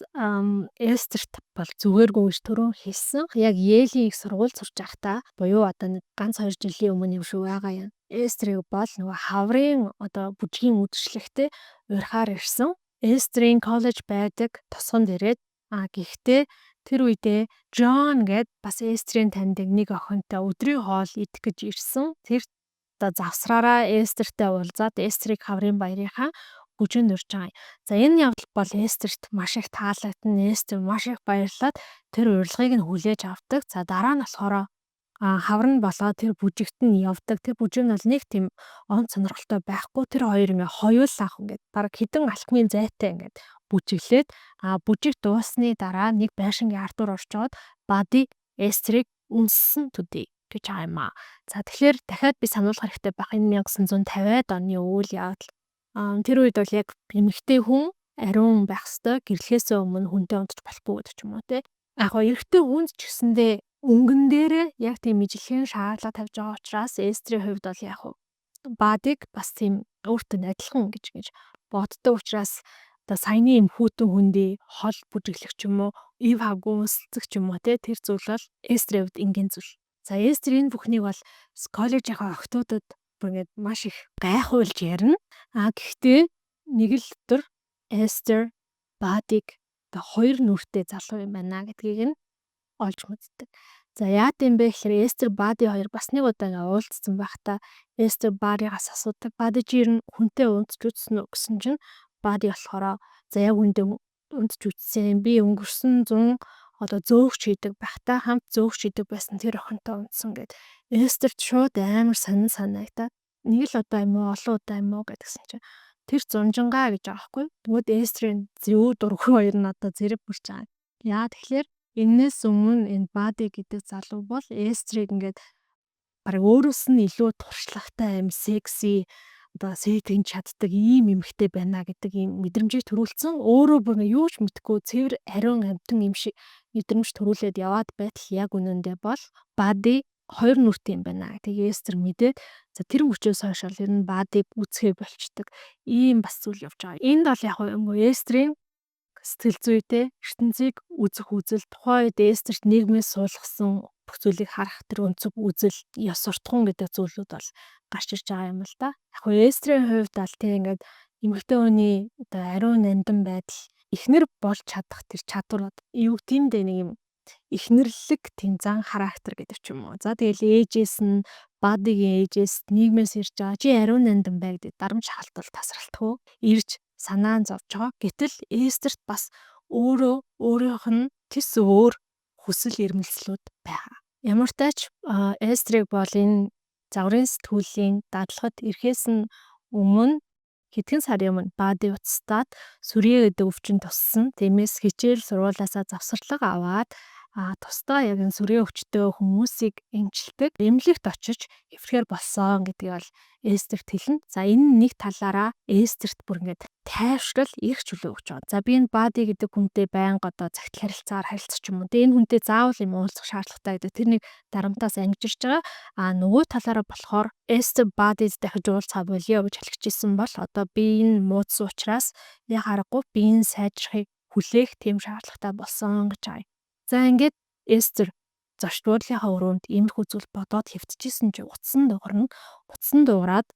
Эстерт бол зүгээргүй гэж түрүүн хэлсэн. Яг Йелийн их сургууль сурч байхдаа буюу одоо нэг ганц хоёр жилийн өмнө юм шиг байгаа юм. Эстерийг бол нөгөө хаврын одоо бүжгийн үдшилтэд урихаар ирсэн. Эстерийн коллеж байдаг тосгонд ирээд, а гэхдээ Тэр үедээ Джон гээд бас Эстрийн таньдаг нэг охинтой өдрийн хоол идэх гэж ирсэн. Тэр одоо завсраараа Эстертэй уулзаад Эстрийг хаврын баярынхаа бүжинд урьж байгаа юм. За, энэ явдал бол Эстерт маш их таалагдана. Эстер маш их баярлаад тэр урилгыг нь хүлээж авдаг. За, дараа нь болохоор хавар нь болоод тэр бүжигт нь явдаг. Тэр бүжиг нь бол нэг тийм он сонирхолтой байхгүй. Тэр хоёр ингээ хоёулаах ингээд бараг хэдэн алхмын зайтай ингээд бүжиглээд, бүжиг дууссаны дараа нэг байшингийн ардуур орчоод Бади Эстрийг үнссэн төдий гэж байгаа юм аа. За, тэгэхээр дахиад би сануулах хэрэгтэй байх, энэ 1950-ад оны үйл явдал. Тэр үед бол яг эмэгтэй хүн ариун байх ёстой, гэрлэхээсээ өмнө хүнтэй унтаж болохгүй гэдэг ч юм уу, те. Яг гоо эрэгтэй хүнд ч гэсэндээ өнгөн дээрээ яг тийм ижилхэн шаардлага тавьж байгаа учраас Эстрийн хувьд бол яг хуу Бадыг бас тийм өөртөө адилхан гэж боддог учраас одоо саяны юм хүйтэн хүндий хол бүжиглэх ч юм уу, ив хавгүй үнсэлцэх ч юм уу, те, тэр зүйл бол Эстрийн хувьд энгийн зүйл. За, Эстер энэ бүхнийг бол коллежийнхаа охидуудад бүр ингээд маш их гайхуулж ярина. А гэхдээ нэг л өдөр Эстер Бадыг одоо хоёр нүртэй залуу юм байна гэдгийг нь олж мэддэг. За, яад юм бэ гэхээр Эстер, Бади хоёр бас нэг удаа ингээ уулзсан байхдаа Эстер Бадигаас асуудаг. "Бади, чи ер нь хүнтэй унтж үзсэн үү?" гэсэн чинь Бади болохоор за, яг үндэ унтж үзсэн. Би өнгөрсөн зун одоо зөөгч хийдэг байхдаа хамт зөөгч хийдэг байсан тэр охинтой унтсан гэд. Эстерт шууд амар сонин санагдаад, нэг л удаа юм уу, олон удаа юм уу гэдгсэн чинь тэр зунжингаа гэж байгаа байхгүй. Тэгвэл Эстрийн зүү дургүй хоёр нь одоо зэрэг бүрч байгаа. Яа, тэгэхээр энээс өмнө энэ Бади гэдэг залуу бол Эстрийг ингээд бараг өөрөөс нь илүү туршлагатай, аим секси, одоо сэтгэн чаддаг ийм эмэгтэй байна гэдэг ийм мэдрэмжийг төрүүлсэн. Өөрөө бүр юу ч мэдэхгүй цэвэр ариун амьтан юм шиг мэдрэмж төрүүлээд яваад байтал яг үнэндээ бол Бади хоёр нүртэй юм байна. Тэгээ Эстер мэдээд, за, тэр мөчөөс хойш бол ер нь Бадиг үзэхээ больчдаг. Ийм бас зүйл явж байгаа. Энд бол яг нь Эстрийн сэтгэл зүйтэй ертөнцийг үзэх үзэл, тухайн үед Эстерт нийгмээс суулгасан бүх зүйлийг харах тэр өнцөг үзэл, ёс суртахуун гэдэг зүйлүүд бол гарч ирж байгаа юм л да. Яг нь Эстрийн хувьд аль тийм ингээд эмэгтэй хүний одоо ариун нандин байдал, эхнэр болж чадах тэр чадвар, юу тиймдээ нэг юм эхнэрлэг тийм зан характер гэдэг ч юм уу. За, тэгэл ээжээс нь, Бадигийн ээжээс нийгмээс ирж байгаа чи ариун нандин бай гэдэг дарамт шахалт бол тасралтгүй ирж санаа нь зовж байгаа. Гэтэл Эстерт бас өөрөө өөрийнх нь тэс өөр хүсэл эрмэлзлүүд байгаа. Ямар ч тач Эстрийг бол энэ загварын сэтгүүлийн дадлагад ирэхээс нь өмнө хэдхэн сарын өмнө Бади уцтаад сүрье гэдэг өвчин туссан. Тиймээс хичээл сургуулиасаа завсарлага аваад, тусдаа яг энэ сүрье өвчтэй хүмүүсийг эмчилдэг эмнэлэгт очиж хэврэхээр болсон гэдгийг бол Эстерт хэлнэ. За, энэ нэг талаараа Эстерт бүр ингээд тайвшрал, эрх чөлөө өгч байгаа. За, би энэ Бади гэдэг хүнтэй байнга одоо цагтл харилцаагаар харилцах ч юм уу. Тэгээ энэ хүнтэй заавал юм уулзах шаардлагатай гэдэг тэр нэг дарамтаас ангижирч байгаа. А нөгөө талаараа болохоор Эстер Бадид дахиж уулзах болио гэж хэлчихсэн бол одоо би энэ муудсан учраас яг аргагүй биеийн сайжрахыг хүлээх тийм шаардлагатай болсон гэж байгаа. За, ингээд Эстер зочид буудлынхаа өрөөнд иймэрхүү зүйл бодоод хэвтчихсэн чи утсан дуугарна. Утсан дуугараад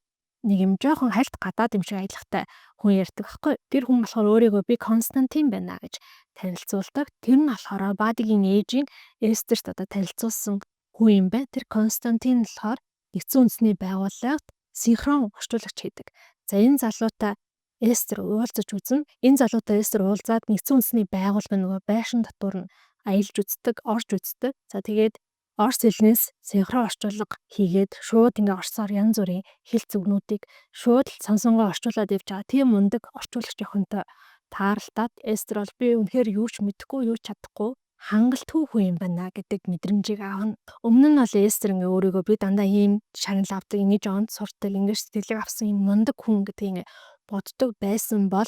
нэг юм жоохон хальт гадаад юм шиг аялахтай хүн ярьдаг байхгүй. Тэр хүн болохоор өөрийгөө би Константин байна гэж танилцуулдаг. Тэр нь болохоор Бадигийн ээжийн Эстерт одоо танилцуулсан хүн юм байна. Тэр Константин болохоор Нэгдсэн Үндэсний Байгууллагад синхрон орчуулагч хийдэг. За, энэ залуутай Эстер уулзаж үзнэ. Энэ залуутай Эстер уулзаад Нэгдсэн Үндэсний Байгууллагын нөгөө байшин дотор нь аялж үздэг, орж үздэг. За, тэгээд орос хэлнээс синхрон орчуулга хийгээд шууд ингээ орсоор янз бүрийн хэл зүгнүүдийг шууд л сонсонгоо орчуулад явж байгаа. Тийм мундаг орчуулагч охинтой тааралдаад Эстер бол би үнэхээр юу ч мэдэхгүй, юу ч чадахгүй, хангалтгүй хүн юм байна гэдэг мэдрэмжийг авна. Өмнө нь бол Эстер ингээ өөрийгөө би дандаа ийм шагнал авдаг, ингэж онд сурдаг, ингэж сэтгэлэг авсан юм мундаг хүн гэдгийг ингээ боддог байсан бол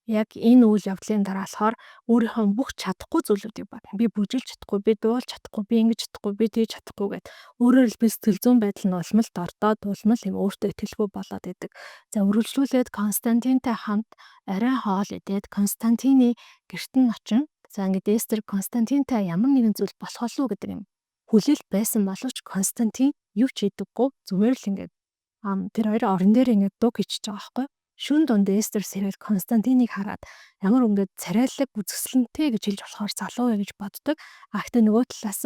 яг энэ үйл явдлын дараа болохоор өөрийнхөө бүх чадахгүй зүйлүүдийг бодно. Би бүжиглж чадахгүй, би дуулж чадахгүй, би ингэж чадахгүй, би тэгж чадахгүй гэд өөрөөр хэлбэл сэтгэл зүйн байдал нь улам л дордоод, улам л юм өөртөө итгэлгүй болоод идэг. За, үргэлжлүүлээд Константинтай хамт оройн хоол идээд Константины гэрт нь очин, за, ингээд Эстер Константинтай ямар нэгэн зүйл болох болов уу гэдэг юм хүлээлт байсан боловч Константин юу ч хийдэггүй, зүгээр л ингээд тэр хоёр орон дээр ингээд дуг хийчихэж байгаа байхгүй. Шөнө дунд Эстер сэрээд Константиныг хараад ямар ингээд царайлаг, үзэсгэлэнтэй гэж хэлж болохоор залуу вэ гэж боддог. А гэхдээ нөгөө талаас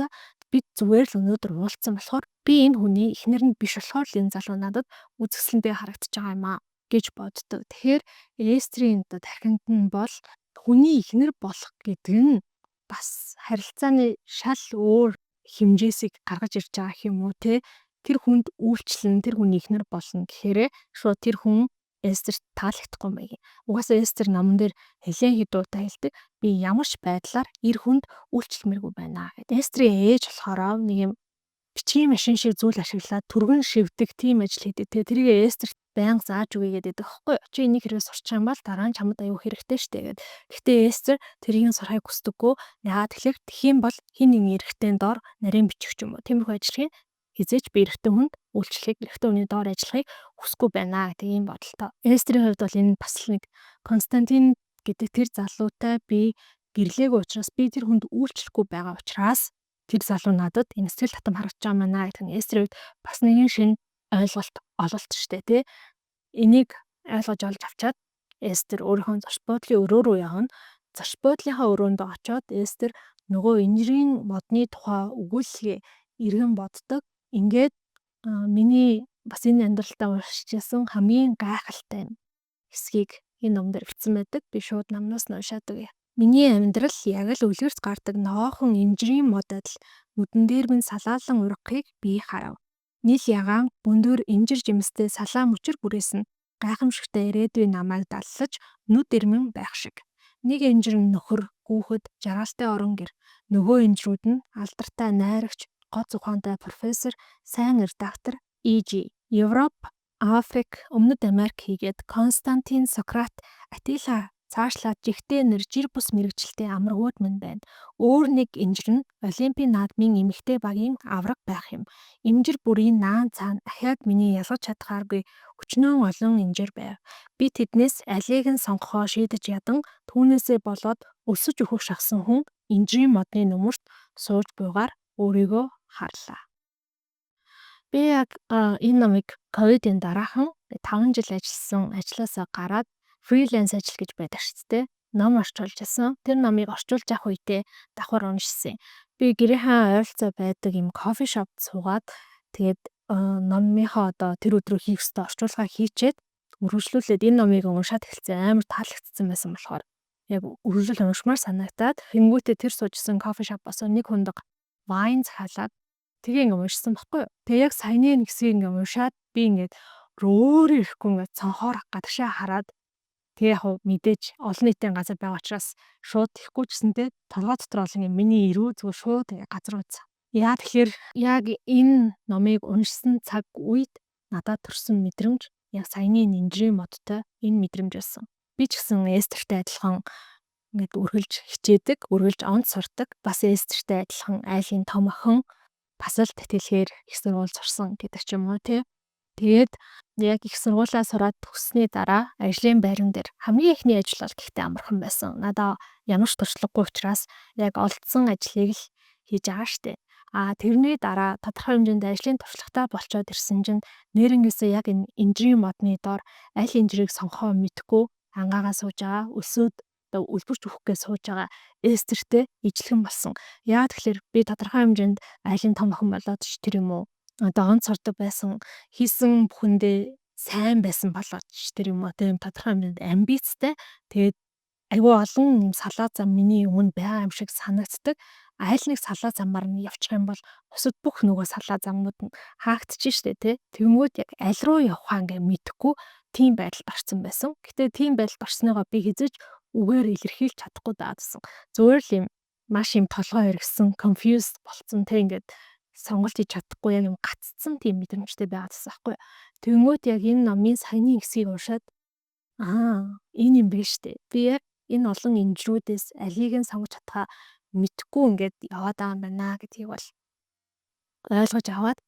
бид зүгээр л өнөөдөр уулзсан болохоор би энэ хүний эхнэр нь биш болохоор л энэ залуу надад үзэсгэлэнтэй харагдаж байгаа юм а гэж боддог. Тэгэхээр Эстрийн одоо тархинд нь бол хүний эхнэр болох гэдэг нь бас харилцааны шал өөр хэмжээсийг гаргаж ирж байгаа юм уу те, тэр хүнд үйлчлэн, тэр хүний эхнэр болно гэхээрээ шууд тэр хүн Эстерт таалагдахгүй юм байна. Угаасаа Эстер номон дээр нэлээн хэд удаа хэлдэг. Би ямар ч байдлаар эр хүнд үйлчлэмээргүй байна гэдэг. Эстрийн ээж болохоор нэг юм бичгийн машин шиг зүйл ашиглаад түргэн шивдэг тийм ажил хийдэг. Тэгээ тэрийг Эстерт байнга зааж өгье гэдэг байхгүй юу? Чи энийг хэрвээ сурчих юм бол дараа нь чамд аюу хэрэгтэй штэ гэд. Гэхдээ Эстер тэрийг сурахыг хүсдэггүй. Яагаад тэгэхээр тэгэх юм бол хэн нэгэн эрэгтэй доор нарийн бичих ч юм уу. Тиймэрхүү ажил хэзээ ч би эрэгтэй хүнд үйлчлэхийг, эрэгтэй хүний доор ажиллахыг хүсэхгүй байна гэдэг ийм бодолтой. Эстрийн хувьд бол энэ бас л нэг Константин гэдэг тэр залуутай би гэрлээгүй учраас, би тэр хүнд үйлчлэхгүй байгаа учраас тэр залуу надад энэ сэтгэл татам харагдаж байгаа юм байна гэдэг нь Эстрийн хувьд бас нэгэн шинэ ойлголт ололт штэ, тий. Энийг ойлгож олж авчаад Эстер өөрийнхөө зочид буудлын өрөө рүү явна. Зочид буудлынхаа өрөөнд очоод Эстер нөгөө инжирийн модны тухай өгүүлэлгээ эргэн боддог. Ингээд миний бас энэ амьдралтаа уншижсэн хамгийн гайхалтай юм хэсгийг энэ ном дээр бичсэн байдаг. Би шууд номноос нь уншаад өгье. Миний амьдрал яг л үлгэрт гардаг ногоохон инжирийн мод адил нүдэн дээр минь салаалан ургахыг би харав. Нил ягаан өндөр инжир жимстэй салаа мөчир бүрээс нь гайхамшигтай ирээдүй намайг даллаж нүд ирмэн байх шиг. Нэг инжир нь нөхөр, хүүхэд, жаргалтай орон гэр. Нөгөө инжирүүд нь алдартай найрагч, гоц ухаантай профессор, сайн редактор, E.G. Европ, Африк, Өмнөд Америк хийгээд Константин, Сократ, Атила, цаашлаад жигтэй нэр жир бус мэргэжилтэй амаргууд минь байна. Өөр нэг инжир нь Олимпийн наадмын эмэгтэй багийн аварга байх юм. Инжир бүрийн наан цаана ахиад миний ялгаж чадахааргүй өчнөөн олон инжир байв. Би тэднээс алийг нь сонгохоо шийдэж ядан түүнээсээ болоод өлсөж үхэх шахсан хүн инжирийн модны нүмерт сууж буйгаар өөрийгөө харлаа. Би яг энэ номыг ковидын дараахан 5 жил ажилласан ажлаасаа гараад freelance ажил гэж байдаг шүү дээ. Ном орчуулж байсан. Тэр номыг орчуулж явах үедээ давхар уншсан. Би гэрийнхээ ойролцоо байдаг юм coffee shop д суугаад, тэгээд номынхоо одоо тэр өдрөө хийх ёстой орчуулгаа хийчээд, үргэлжлүүлээд энэ номыг уншаад эхэлсэн, амар таалагдсан байсан болохоор яг үргэлжлэл уншмаар санагтаад, тэнгүүтээ тэр суужсэн coffee shop оос нэг хундаг wine захиалаад, тэгээ ингээ уншсан баггүй юу. Тэгээ яг саяны нэг хэсгийг ингээ уншаад, би ингээд өөрөө ирэхгүй ингээд цонхоор гадагшаа хараад, тэгээ яг мэдээж олон нийтийн газар байгаа учраас шууд тэхгүй ч гэсэнтэй толгой дотор олон юм миний эрүү зүгээр шууд ингээ газар үзсэн. Яа тэгэхээр яг энэ номыг уншсан цаг үед надад төрсэн мэдрэмж яг саяны инжирийн модтой энэ мэдрэмж байсан. Би ч гэсэн Эстертэй адилхан ингээд үргэлж хичээдэг, үргэлж онц сурдаг. Бас Эстертэй адилхан айлын том охин, бас л тэтгэлгээр их сургууль сурсан гэдэг ч юм уу, тий. Тэгээд яг их сургуулиа сураад төгссөний дараа ажлын байран дээр хамгийн эхний ажил бол гэхдээ амархан байсан. Надаа ямар ч туршлагагүй учраас яг олдсон ажлыг л хийж байгаа штэ. А тэрний дараа тодорхой хэмжээнд ажлын туршлагатай болчоод ирсэн чинь нэрнгээсээ яг энэ инжирийн модны доор аль инжирийг сонгохоо мэдэхгүй ангаагаа сууж байгаа, өсөөд одоо үлбэрч үхэх гэж сууж байгаа Эстертэй ижилхэн болсон. Яагаад тэгэхээр би тодорхой хэмжээнд айлын том охин болоод ч тэр юм уу, одоо онц сурдаг байсан, хийсэн бүхэндээ сайн байсан болоод ч тэр юм уу, тийм тодорхой хэмжээнд амбицтай. Тэгээд айгүй олон юм салаа зам миний өмнө байгаа юм шиг санагддаг. Аль нэг салаа замаар нь явчих юм бол бусад бүх нөгөө салаа замнууд нь хаагдчих штэ, тий. Тэнгүүд яг аль руу явахаа ингээ мэдэхгүй тийм байдалд орсон байсан. Гэтэ тийм байдалд орсныгоо би хэзээ ч үгээр илэрхийлж чадахгүй даадсан. Зүгээр л юм маш юм толгой эргэсэн, confused болцсон, те, ингээд сонголт хийж чадахгүй яг юм гаццсан тийм мэдрэмжтэй байгаад байсан байхгүй. Тэнгүүт яг энэ номын саяны хэсгийг уншаад, аа, энэ юм биш штэ. Би яг энэ олон инжирүүдээс алийг нь сонгож чадхаа мэдэхгүй ингээд яваад байгаа юм байна гэдгийг бол ойлгож аваад,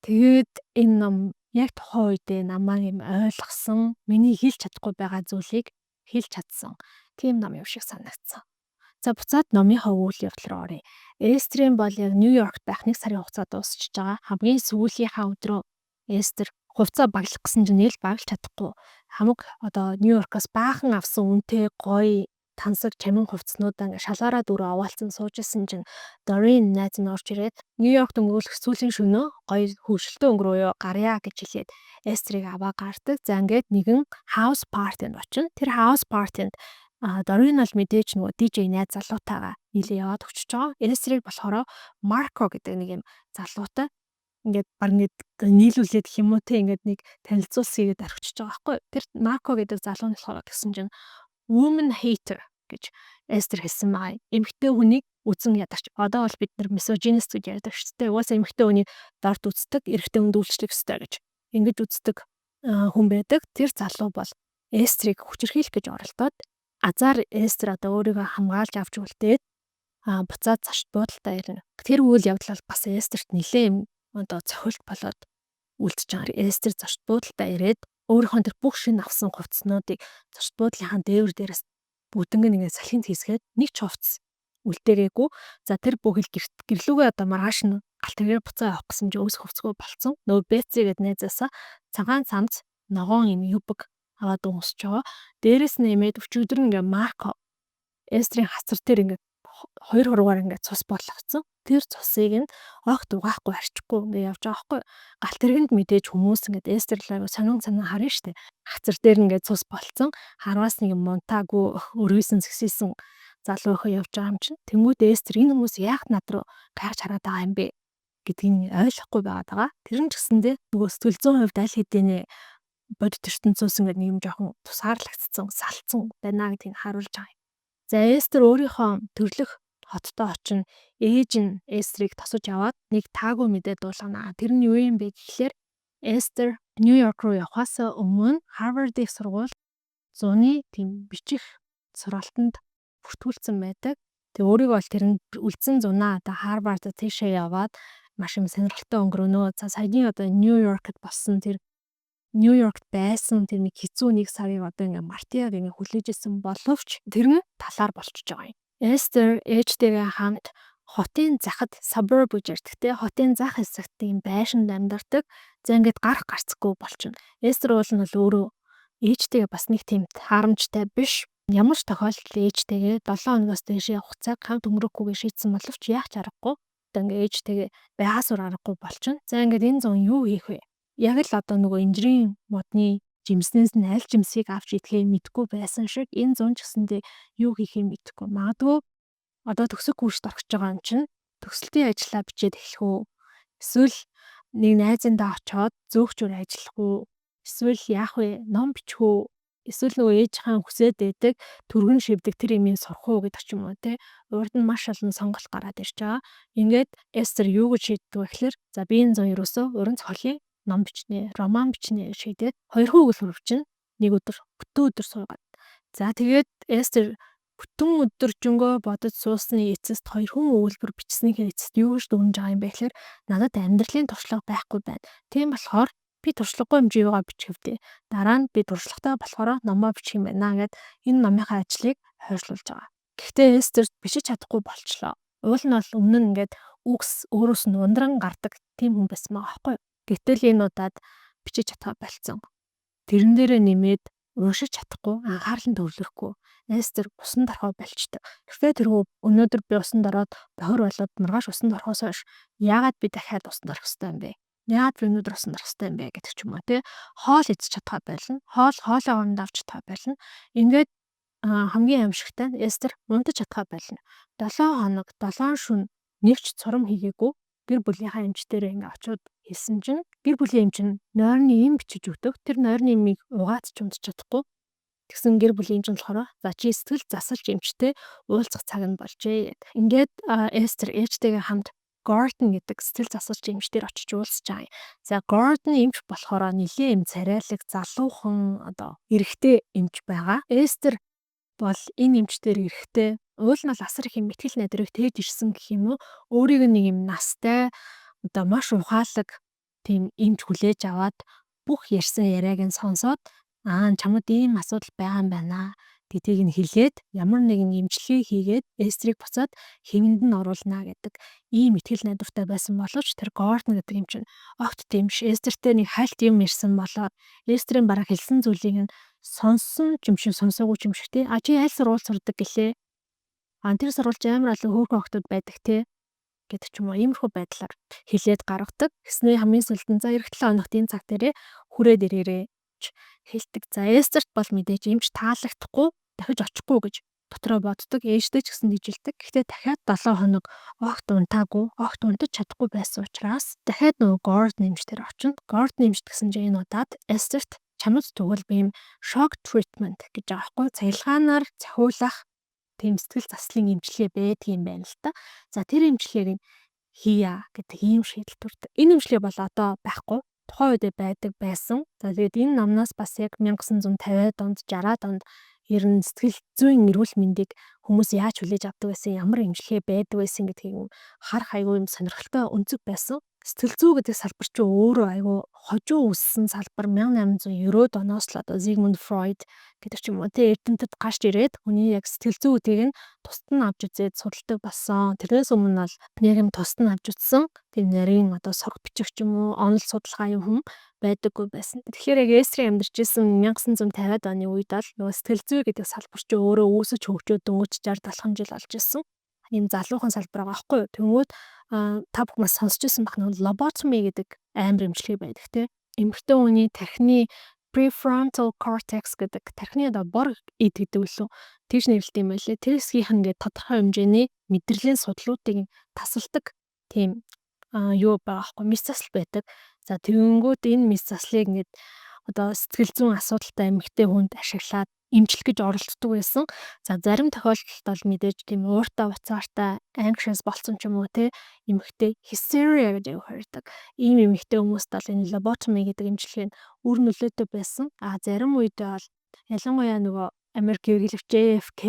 тэгээд энэ ном яг тухайн үедээ намайг юм ойлгосон, миний хэлж чадахгүй байгаа зүйлийг хэлж чадсан тийм ном юм шиг санагдсан. За, буцаад номынхоо үйл явдал руу оръё. Эстрийн бол яг Нью-Йоркт байх нэг сарын хугацаа дуусчихж байгаа. Хамгийн сүүлийнхаа өдрөө Эстер Хувцаа баглах гэсэн чинь нэл баглаж чадахгүй. Хамаг одоо Нью-Йоркоос баахан авсан үнэтэй гоё тансаг чамин хувцснуудаа ингээ шалаараа дөрөв овоолцсон сууж исэн чинь Дорин найз нь орж ирээд Нью-Йоркт өнгөрүүлэх сүүлийн шөнөө гоё хөвгөлтэй өнгөрөөё, гарья гэж хэлээд Эстрийг аваа гардаг. За, ингээд нэгэн house party-нд очино. Тэр house party-нд Дорин бол мэдээж нөгөө DJ найз залуутайгаа нийлээ яваад өчөж байгаа. Эстрийг болохоор Марко гэдэг нэг юм залуутай ингээд баг ингээд нийлүүлээд гэх юм уу те, ингээд нэг танилцуулсан хийгээд орхичж байгаа байхгүй. Тэр Марко гэдэг залуу нь болохоор гэсэн чинь woman hater гэж Эстер хэлсэн байгаа. Эмэгтэй хүнийг үзэн ядагч. Одоо бол бид нар misogynist гэж ярьдаг шүү дээ. Угаасаа эмэгтэй хүнийг дорд үздэг, эрэгтэй хүнд үйлчлэх ёстой гэж ингэж үздэг хүн байдаг. Тэр залуу бол Эстрийг хүчирхийлэх гэж оролдоод азар Эстер одоо өөрийгөө хамгаалж авч үлдээд буцаад зочид буудалтай ирнэ. Тэр үйл явдал бол бас Эстерт нэлээд юм одоо цохилт болоод үлдэж байгаа. Эстер зочид буудалтай ирээд өөрийнхөө тэр бүх шинэ авсан хувцснуудыг зочид буудлынхаа дээвэр дээрээс бүгднийг ингээд салхинд хийсгээд нэг ч хувцас үлдээгээгүй. За, тэр бүхэл гэрлүүгээ одоо маргааш нь галт тэргээр буцаа явах гэсэн чинь өөс хувцгүй болцсон. Нөгөө Бетси гэдэг найзаасаа цагаан цамц, ногоон юм юбка аваад өмсөж байгаа. Дээрээс нь нэмээд өчигдөр ингээ Марко Эстрийн хацар дээр ингээ хоёр хуруугаар ингээ цус болгоцсон. Тэр цусыг нь огт угаахгүй, арчихгүй ингээ явж байгаа байхгүй. Галт тэргэнд мэдээж хүмүүс ингээд Эстер лаг сонин сонин харна штэ. Хацар дээр ингээд цус болцсон. Харваас нэг мунтаагүй өргөсөн згсийсэн залуу өхөө явж байгаа юм чинь. Тэнгүүд Эстер энэ хүмүүс яах над руу гайхаж хараад байгаа юм бэ гэдгийг ойлгохгүй байгаад байгаа. Тэр нь ч гэсэндээ нөгөө сэтгэл зүйн хувьд аль хэдийнэ бодит ертөнцөөс ингээд нэг юм жоохон тусгаарлагдсан, салцсан байна гэдгийг харуулж байгаа юм. За, Эстер өөрийнхөө төрлөх хоттой очино. Ээж нь Эстрийг тосож аваад нэг таагүй мэдээ дуулгана. Тэр нь юу юм бэ гэхлээр Эстер Нью-Йорк руу явахаас өмнө Харвард их сургууль зуны тийм бичих сургалтанд бүртгүүлсэн байдаг. Тэгээ өөрийгөө бол тэр нь үлдсэн зунаа одоо Харвард тийшээ яваад маш юм сонирхолтой өнгөрөөнө. За, саяны одоо Нью-Йоркд болсон, тэр Нью-Йоркт байсан тэр нэг хэцүү нэг сарыг одоо ингээ мартъя гэх ингээ хүлээж исэн боловч тэр нь талаар болчихж байгаа юм. Эстер ээжтэйгээ хамт хотын захад, suburb гэж ярьдаг те, хотын зах хэсэгт тийм байшинд амьдардаг. За, ингээд гарах гарцгүй болчихно. Эстер уул нь бол өөрөө ээжтэйгээ бас нэг тийм таарамжтай биш. Ямар ч тохиолдолд ээжтэйгээ 7 хоногоос дээшээ хугацааг хамт өнгөрөөхгүйгээ шийдсэн боловч яах ч аргагүй. Одоо ингээ ээжтэйгээ байгаас өөр аргагүй болчихно. За, ингээд энэ зун юу хийх вэ? Яг л одоо нөгөө инжирийн модны жимснээс нь аль жимсийг авч идэхээ мэдэхгүй байсан шиг энэ зун ч гэсэндээ юу хийхээ мэдэхгүй. Магадгүй одоо төгсөх курст орох гэж байгаа юм чинь төгсөлтийн ажлаа бичээд эхлэх үү? Эсвэл нэг найзындаа очиод зөөгчөөр ажиллах уу? Эсвэл яах вэ? Ном бичих үү? Эсвэл нөгөө ээжийнхээ хүсээд байдаг түргэн шивдэг тэр юмыг сурах уу гэдэг ч юм уу те. Урд нь маш олон сонголт гараад ирж байгаа. Ингээд Эстер юу гэж шийддэг вэ гэхээр за, би энэ зун ерөөсөө уран зохиолын ном бичнэ, роман бичнэ гэж шийдээд хоёрхан өгүүлбэр бичнэ. Нэг өдөр, бүтэн өдөр суугаад. За, тэгээд Эстер бүтэн өдөржингөө бодож суусны эцэст, хоёрхан өгүүлбэр бичснийхээ эцэст юу гэж дүгнэж байгаа юм бэ гэхээр надад амьдралын туршлага байхгүй байна. Тийм болохоор би туршлагагүй юм чи юугаа бичих вэ? Дараа нь би туршлагатай болохоор номоо бичих юм байна гэд энэ номынхаа ажлыг хойшлуулж байгаа. Гэхдээ Эстер бичиж чадахгүй болчлоо. Уул нь бол өмнө нь ингээд үгс өөрөөс нь ундран гардаг тийм хүн байсан байгаа байхгүй юу? Гэтэл энэ удаад бичиж чадхаа болцсон. Тэрэн дээрээ нэмээд уншиж чадахгүй, анхаарал нь төвлөрөхгүй. Эстер усанд орохоо больчдаг. Гэхдээ тэрхүү өнөөдөр би усанд ороод бохир болоод маргааш усанд орохоос хойш яагаад би дахиад усанд орох ёстой юм бэ? Яагаад би өнөөдөр усанд орох ёстой юм бэ гэдэг ч юм уу те. Хоол идэж чадхаа болно. Хоол хоолойгоо нь авч чадхаа болно. Ингээд хамгийн аимшигтай нь Эстер унтаж чадхаа болно. 7 хоног 7 шөнө нэг ч цурам хийгээгүй. Гэр бүлийнхаа эмчдэрээ ингээ очиод хэлсэн чинь гэр бүлийн эмч нь нойрны эм бичиж өгдөг. Тэр нойрны эмийг угаад ч унтаж чадахгүй. Тэгсэн гэр бүлийн эмч нь болохоор за, чи сэтгэл засалж эмчтэй уулзах цаг нь болжээ гэд. Ингээд Эстер ээжтэйгээ хамт Gordon гэдэг сэтгэл засалж эмч дээр очиж уулзж байгаа юм. За, Gordon эмч болохоор нэлээд юм царайлаг, залуухан одоо эрэгтэй эмч байгаа. Эстер бол энэ эмч дээр эрэхтэй уул нь бол асар их юм итгэл найдварыг тээж ирсэн гэх юм уу. Өөрийг нэг юм настай одоо маш ухаалаг тийм эмч хүлээж аваад бүх ярьсан яриаг нь сонсоод, аа, чамд ийм асуудал байгаа юм байна. Гэдгийг нь хэлээд, ямар нэгэн эмчилгээ хийгээд Эстерийг буцаад хэвэнд нь оруулна гэдэг ийм итгэл найдвартай байсан боловч тэр Гордон гэдэг юм чинь огт тийм биш. Эстертэй нэг хальт юм ирсэн болоод Эстерийн бараг хэлсэн зүйлийг нь сонссон ч юм шиг, сонсоогүй ч юм шиг, те. А, чи аль сургууль сурдаг гэлээ? А, тэр сургуульч амар олон хөөрхөн охтууд байдаг, те, гэдэг ч юм уу, иймэрхүү байдлаар хэлээд гаргадаг. Тэгснээ хамгийн сүүлд нь за, ирэх 7 хоногт энэ цаг дээрээ хүрээд ирээрээ гэж хэлдэг. За, Эстерт бол мэдээж эмч таалагдахгүй, дахиж очихгүй гэж дотроо боддог. Ээжтэй ч гэсэн тийжилдэг. Гэхдээ дахиад 7 хоног огт унтаагүй, огт унтаж чадахгүй байсан учраас дахиад нөгөө Гордон эмч дээр очино. Гордон эмч гэсэн чинь энэ удаад Эстерт чамд тэгвэл би юм shock treatment гэж байгаа байхгүй, цахилгаанаар цохиулах тийм сэтгэл заслын эмчилгээ байдаг юм байна л та. За, тэр эмчилгээг нь хийя гэдэг ийм шийдэл төрдөг. Энэ эмчилгээ бол одоо байхгүй. Тухайн үедээ байдаг байсан. За, тэгээд энэ номноос бас яг 1950-ад онд, 60-ад онд ер нь сэтгэл зүйн эрүүл мэндийг хүмүүс яаж хүлээж авдаг байсан, ямар эмчилгээ байдаг байсан гэдгийг харах айгүй юм сонирхолтой өнцөг байсан. Сэтгэл зүй гэдэг салбар чинь өөрөө айгүй хожуу өссөн салбар. 1890-ад оноос л одоо Зигмунд Фройд гэдэг ч юм уу, тэ, эрдэмтэд гарч ирээд хүний яг сэтгэл зүй гэдгийг нь тусад нь авч үзээд судалдаг болсон. Тэрнээс өмнө бол яг юм тусад нь авч үзсэн тийм нарийн одоо сураг бичих ч юм уу, онол судалгаа юм хүм байдаггүй байсан. Тэгэхээр яг Эстрийн амьдарч исэн 1950-ад оны үед бол нөгөө сэтгэл зүй гэдэг салбар чинь өөрөө үүсэж хөгжөөд дөнгөж 60 70 жил болж исэн ийм залуухан салбар байгаа байхгүй юу. Тэнгүүд та бүхэн бас сонсч ирсэн байх, нэг lobotomy гэдэг амар эмчилгээ байдаг, те. Эмэгтэй хүний тархины prefrontal cortex гэдэг, тархины одоо бор эд гэдэг үлээ, тэгж нэрлэдэг юм байлээ. Тэр хэсгийнх нь ингээд тодорхой хэмжээний мэдрэлийн судлуудыг тасалдаг тийм юу байгаа байхгүй, мэс засал байдаг. За, тэгэнгүүт энэ мэс заслыг ингээд одоо сэтгэл зүйн асуудалтай эмэгтэй хүнд ашиглаад эмчлэх гэж оролддог байсан. За, зарим тохиолдолд бол мэдээж тийм ууртай уцаартай, anxious болсон ч юм уу, те, эмэгтэй, hysteria гэж аягүй хордог. Ийм эмэгтэй хүмүүст бол энэ lobotomy гэдэг эмчилгээ нь үр нөлөөтэй байсан. А зарим үедээ бол ялангуяа нөгөө Америк ерөнхийлөгч JFK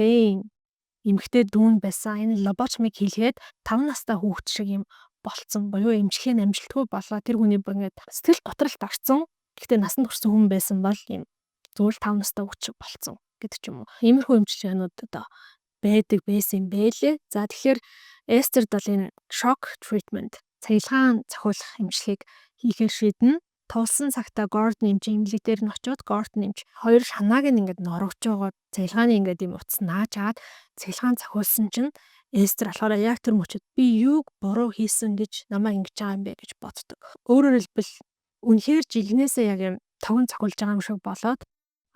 эмэгтэй дүү нь байсан. Энэ lobotomy хийлгээд 5 настай хүүхэд шиг юм болцсон буюу эмчилгээ нь амжилтгүй болоо, тэр хүний бүр ингээд сэтгэл готролд орцсон. Гэхдээ насанд хүрсэн хүн байсан бол ийм зүгээр л 5 настай хүүхэд шиг болцсон гэдэг ч юм уу. Иймэрхүү эмчилгээнүүд одоо байдаг байсан юм бэлээ. За, тэгэхээр Эстерд бол энэ shock treatment, цахилгаан цохиулах эмчилгээг хийхээр шийднэ. Тулсан цагтаа Гордон эмчийн эмнэлэг дээр нь очиод, Гордон эмч хоёр шанааг нь ингээд норгож байгаа цахилгааны ингээд юм утас нааж аваад цахилгаан цохиулсан чинь Эстер болохоор яг тэр мөчөд би юуг буруу хийсэн гэж намайг ингэж байгаа юм бэ гэж боддог. Өөрөөр хэлбэл, үнэхээр жинхэнээсээ яг юм тогон цохиулж байгаа юм шиг болоод,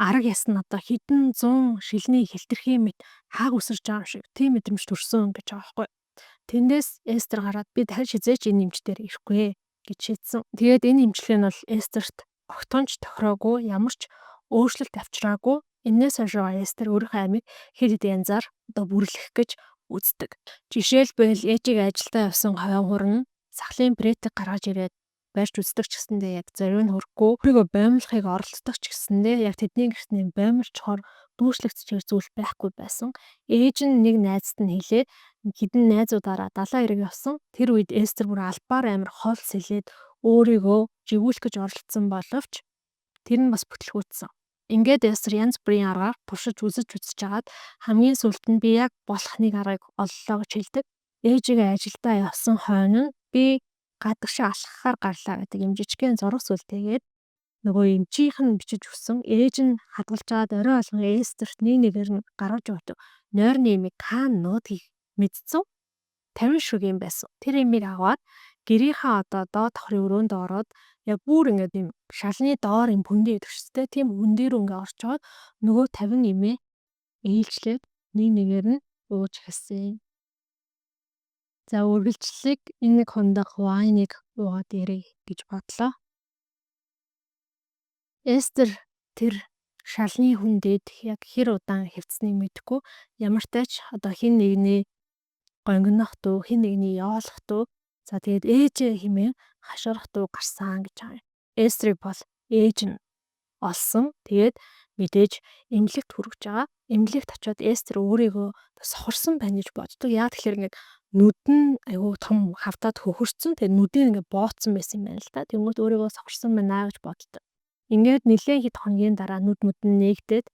арга яс нь одоо хэдэн зуун шилний хилтерхий мэт хааг үсэрч байгаа юм шиг тийм мэдрэмж төрсөн гэж байгаа байхгүй. Тэндээс Эстер гараад би дахиж хэзээ ч энэ эмч дээр ирэхгүй гэж шийдсэн. Тэгээд энэ эмчилгээ нь бол Эстерт огтхон ч тохироогүй, ямар ч өөрчлөлт авчираагүй. Энээс хойш Эстер өөрийнхөө амийг хэд хэдэн янзаар одоо бүрлэх гэж үздэг. Жишээлбэл, ээжигээ ажилдаа явсан хойгуур нь сахлын бретийг гаргаж ирээд барьж үздэг ч гэсэндээ яг зориу нь хүрэхгүй, өөрийгөө боомлохыг оролддог ч гэсэндээ яг тэдний гэртний боомлчхоор дүүрчлэгдчихээр зүйл байхгүй байсан. Ээж нь нэг найзад нь хэлээд хэдэн найзуудаараа далайн эрэг явсан. Тэр үед Эстер бүр албаар амар хол сэлээд өөрийгөө живүүлэх гэж оролдсон боловч тэр нь бас бүтэлгүйтсэн. Ингээд Эстер янз бүрийн аргаар туршиж үзэж үзэж хагаад хамгийн сүүлд нь би яг болох нэг аргыг оллоо гэж хэлдэг. Ээжигээ ажилдаа явсан хойно нь би гадагшаа алхахаар гарлаа гэдэг юм жижигхэн зураг сүлтээгээд нөгөө эмчийнх нь бичиж өгсөн, ээж нь хадгалж байгаад орой болгон Эстерт нэг нэгээр нь гаргаж өгдөг нойрны имийг хаана нуудгийг мэдсэн. 50 шүг юм байсан. Тэр имийг аваад гэрийнхээ одоо доод давхрын өрөөнд ороод, яг бүр ингээд юм шалны доор юм хөндий гэдэг шүү дээ. Тийм хөндий рүү ингээд орчоод нөгөө 50 имээ ээлжлээд нэг нэгээр нь ууж эхэлсэн. За, үргэлжлэлийг энэ нэг хундаг wine ыг уугаад ирье гэж бодлоо. Эстер тэр шалны хөндөд яг хэр удаан хэвтсэнийг мэдэхгүй. Ямартай ч одоо хэн нэгний гонгинох дуу, хэн нэгний ёолох дуу, за, тэгээд ээжээ хэмээн хашгирах дуу гарсан гэж байгаа юм. Эстрийг бол ээж нь олсон. Тэгээд мэдээж эмнэлэгт хүргэж байгаа. Эмнэлэгт очиод Эстер өөрийгөө сохорсон байна гэж боддог. Яг тэгэхээр ингээд нүд нь айгүй том хавтаад хөхөрсөн. Тэгээд нүдийг ингээд бооцсон байсан юм байна л да. Тэнгүүт өөрийгөө сохорсон байна гэж боддог. Ингээд нэлээд хэд хоногийн дараа нүд мүд нь нээгдээд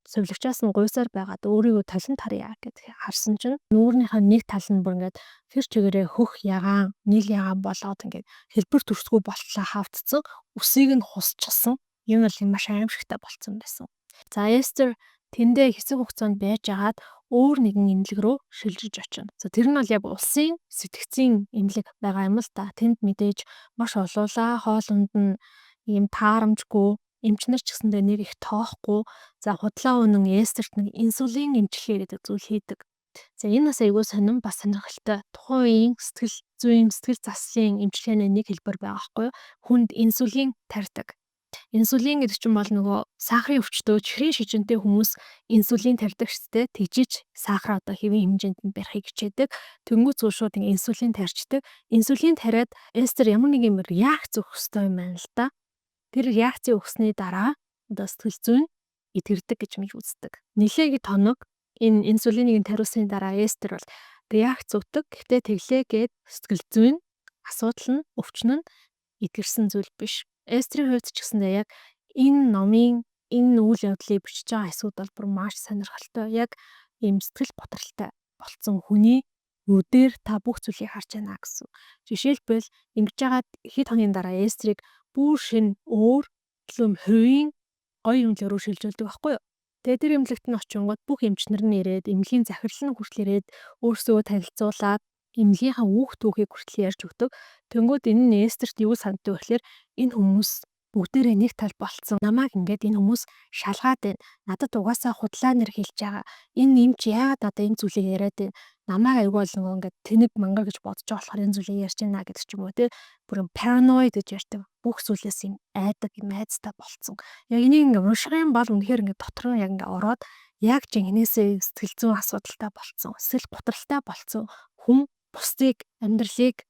Сувилагчаас нь гуйсаар байгаад өөрийгөө толинд харъя гэд харсан чинь нүүрнийхээ нэг тал нь бүр ингээд тэр чигээрээ хөх ягаан, нийл ягаан болоод ингээд хэлбэр төрсгөө болтлоо хавтцсан, үсийг нь хусчихсан. Юм бол маш аимшигтай болцсон байсан. За, Эстер тэндээ хэсэг хугацаанд байж агаад өөр нэгэн эмнэлэг рүү шилжиж очино. За, тэр нь бол яг улсын сэтгцийн эмнэлэг байгаа юм л да. Тэнд мэдээж маш олуулаа, хоол унд нь ийм таарамжгүй, эмч нар ч гэсэндээ нэг их тоохгүй. За, худлаа үнэн Эстерт нэг инсулин эмчилгээ гэдэг зүйл хийдэг. За, энэ бас айгүй сонин, бас сонирхолтой. Тухайн үеийн сэтгэл зүйн, сэтгэл заслын эмчилгээний нэг хэлбэр байгаа байхгүй юу? Хүнд инсулин тарьдаг. Инсулин гэдэг чинь бол нөгөө сахарын өвчтөө, чихрийн шижинтэй хүмүүс инсулин тарьдаг шүү дээ. Тэгжиж сахараа одоо хэвийн хэмжээнд нь барихыг хичээдэг. Тэнгүүт зүү шууд ингээ инсулин тарьчдаг. Инсулин тариад Эстер ямар нэг юм реакц өгөх ёстой юм байна л да. Тэр реакцийг өгсөний дараа одоо сэтгэл зүйн эдгэрдэг гэж мэж үздэг. Нилээгийн тоног энэ инсулиныг тариусны дараа Эстер бол реакц өгдөг. Гэхдээ тэглээ гээд сэтгэл зүйн асуудал нь, өвчин нь эдгэрсэн зүйл биш. Эстрийн хувьд ч гэсэндээ яг энэ номын энэ үйл явдлыг бичиж байгаа хэсгүүд бол бүр маш сонирхолтой. Яг ийм сэтгэл готролтой болцсон хүний нүдээр та бүх зүйлийг харж байна гэсэн. Жишээлбэл, ингэж жагаад хэд хоногийн дараа Эстрийг бүр шинэ өөр төлөм хувийн гоё эмнэлэг рүү шилжүүлдэг байхгүй юу? Тэгээ тэр эмнэлэгт нь очингууд бүх эмчнэр нь ирээд, эмнэлгийн захирал нь хүртэл ирээд, өөрсдөө танилцуулаад, эмнэлгийнхаа үүх түүхийг хүртэл ярьж өгдөг. Тэнгүүд энэ нь Эстерт юу санагддаг вэ гэхээр энэ хүмүүс бүгдээрээ нэг тал болцсон. Намайг ингээд энэ хүмүүс шалгаад байна. Надад угаасаа худлаа нэр хэлж байгаа. Энэ эмч яагаад одоо энэ зүйлийг яриад байна? Намайг айгүй бол нөгөө ингээд тэнэг мангар гэж бодож байгаа болохоор энэ зүйлийг ярьж байна гэдэг ч юм уу, те. Бүр параноид гэж ярьдаг. Бүх зүйлээс юм айдаг, юм айцтай болцсон. Яг энийг ингээд унших юм бол үнэхээр ингээд дотор нь яг ингээд ороод яг жинхнээсээ сэтгэл зүйн асуудалтай болцсон, сэтгэл готролтой болцсон хүн бусдыг, амьдралыг,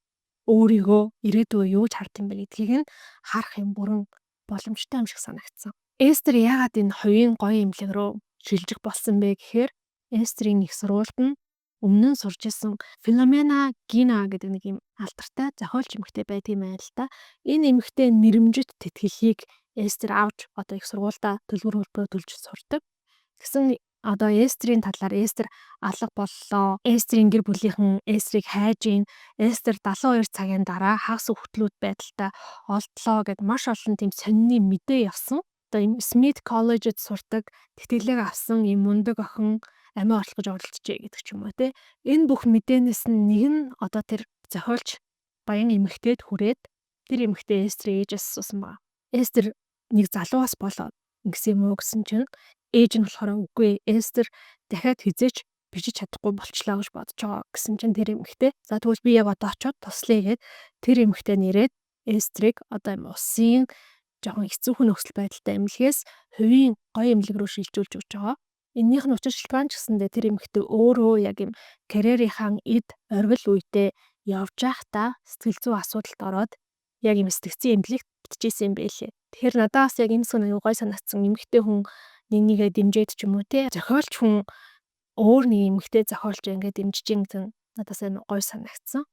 өөрийгөө, ирээдүйг юу ч хард юм бэ гэдгийг нь харах юм бүрэн боломжтой юм шиг санагдсан. Эстер яагаад энэ хувийн гоё эмнэлэг рүү шилжих болсон бэ гэхээр Эстрийн их сургуульд нь өмнө нь сурч исэн Филомена Гина гэдэг нэг юм алдартай зохиолч эмэгтэй байдаг юм байна л да. Энэ эмэгтэй нэрэмжит тэтгэлгийг Эстер авч одоо их сургуульдаа төлбөр төлбөрөөр төлж сурдаг. Тэгсэн одоо Эстрийн талаар Эстер алга боллоо. Эстрийн гэр бүлийнхэн Эстрийг хайж ийн. Эстер 72 цагийн дараа хагас өвхтлүүд байдалтай олдлоо гэд маш олон тийм сонины мэдээ явсан. Одоо ийм Smith College-д сурдаг, тэтгэлэг авсан ийм мундаг охин амиа орлох гэж оролдожээ гэдэг ч юм уу, те. Энэ бүх мэдээнээс нь нэг нь одоо тэр зохиолч баян эмэгтэйд хүрээд тэр эмэгтэй Эстрийн ээжээс асуусан ба. Эстер нэг залуугаас болоод ингэсэн юм уу гэсэн чинь ээж нь болохоор үгүй, Эстер дахиад хэзээ ч бичиж чадахгүй болчлоо гэж бодож байгаа гэсэн чинь тэр эмэгтэй за, тэгвэл би яг одоо очиод туслая гэд тэр эмэгтэй нэрээд Эстрийг одоо юм улсын жоохон хэцүүхэн нөхцөл байдалтай эмнэлгээс хувийн гоё эмнэлэг рүү шилжүүлж өгч байгаа. Эннийх нь учир шалтгаан ч гэсэндээ тэр эмэгтэй өөрөө яг юм карьерийнхаа эд оргил үедээ явж байхдаа сэтгэл зүйн асуудалд ороод яг юм сэтгцийн эмнэлэгт битжсэн юм байлээ. Тэгэхээр надад бас яг энэ хэсэг нь гоё санагдсан. Эмэгтэй хүн нэг нэгээ дэмжиж ч юм уу, те, зохиолч хүн өөр нэг эмэгтэй зохиолч ингээд дэмжиж ин гэдэг нь надад сайн гоё санагдсан.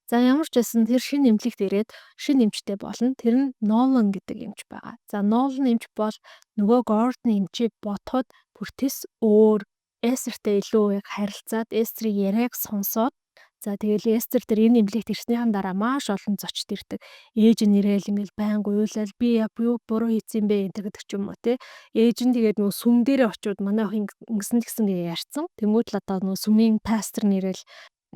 За, ямар ч байсан тэр шинэ эмнэлэгт ирээд шинэ эмчтэй болно. Тэр нь Нолан гэдэг эмч байгаа. За, Нолан эмч бол нөгөө Гордон эмчийг бодоход бүр тэс өөр, Эстертэй илүү яг харилцаад, Эстрийн яриаг сонсоод. За, тэгэл Эстер тэр энэ эмнэлэгт ирснийхэн дараа маш олон зочд ирдэг. Ээж нь ирээл ингээл байнга уйлал, би яг юу буруу хийсэн бэ энэ гэдэг ч юм уу, те. Ээж нь тэгээд нөгөө сүм дээрээ очиод манай охин ингэсэн тэгсэн гэж ярьсан. Тэнгүүд л одоо нөгөө сүмийн пастор нь ирээл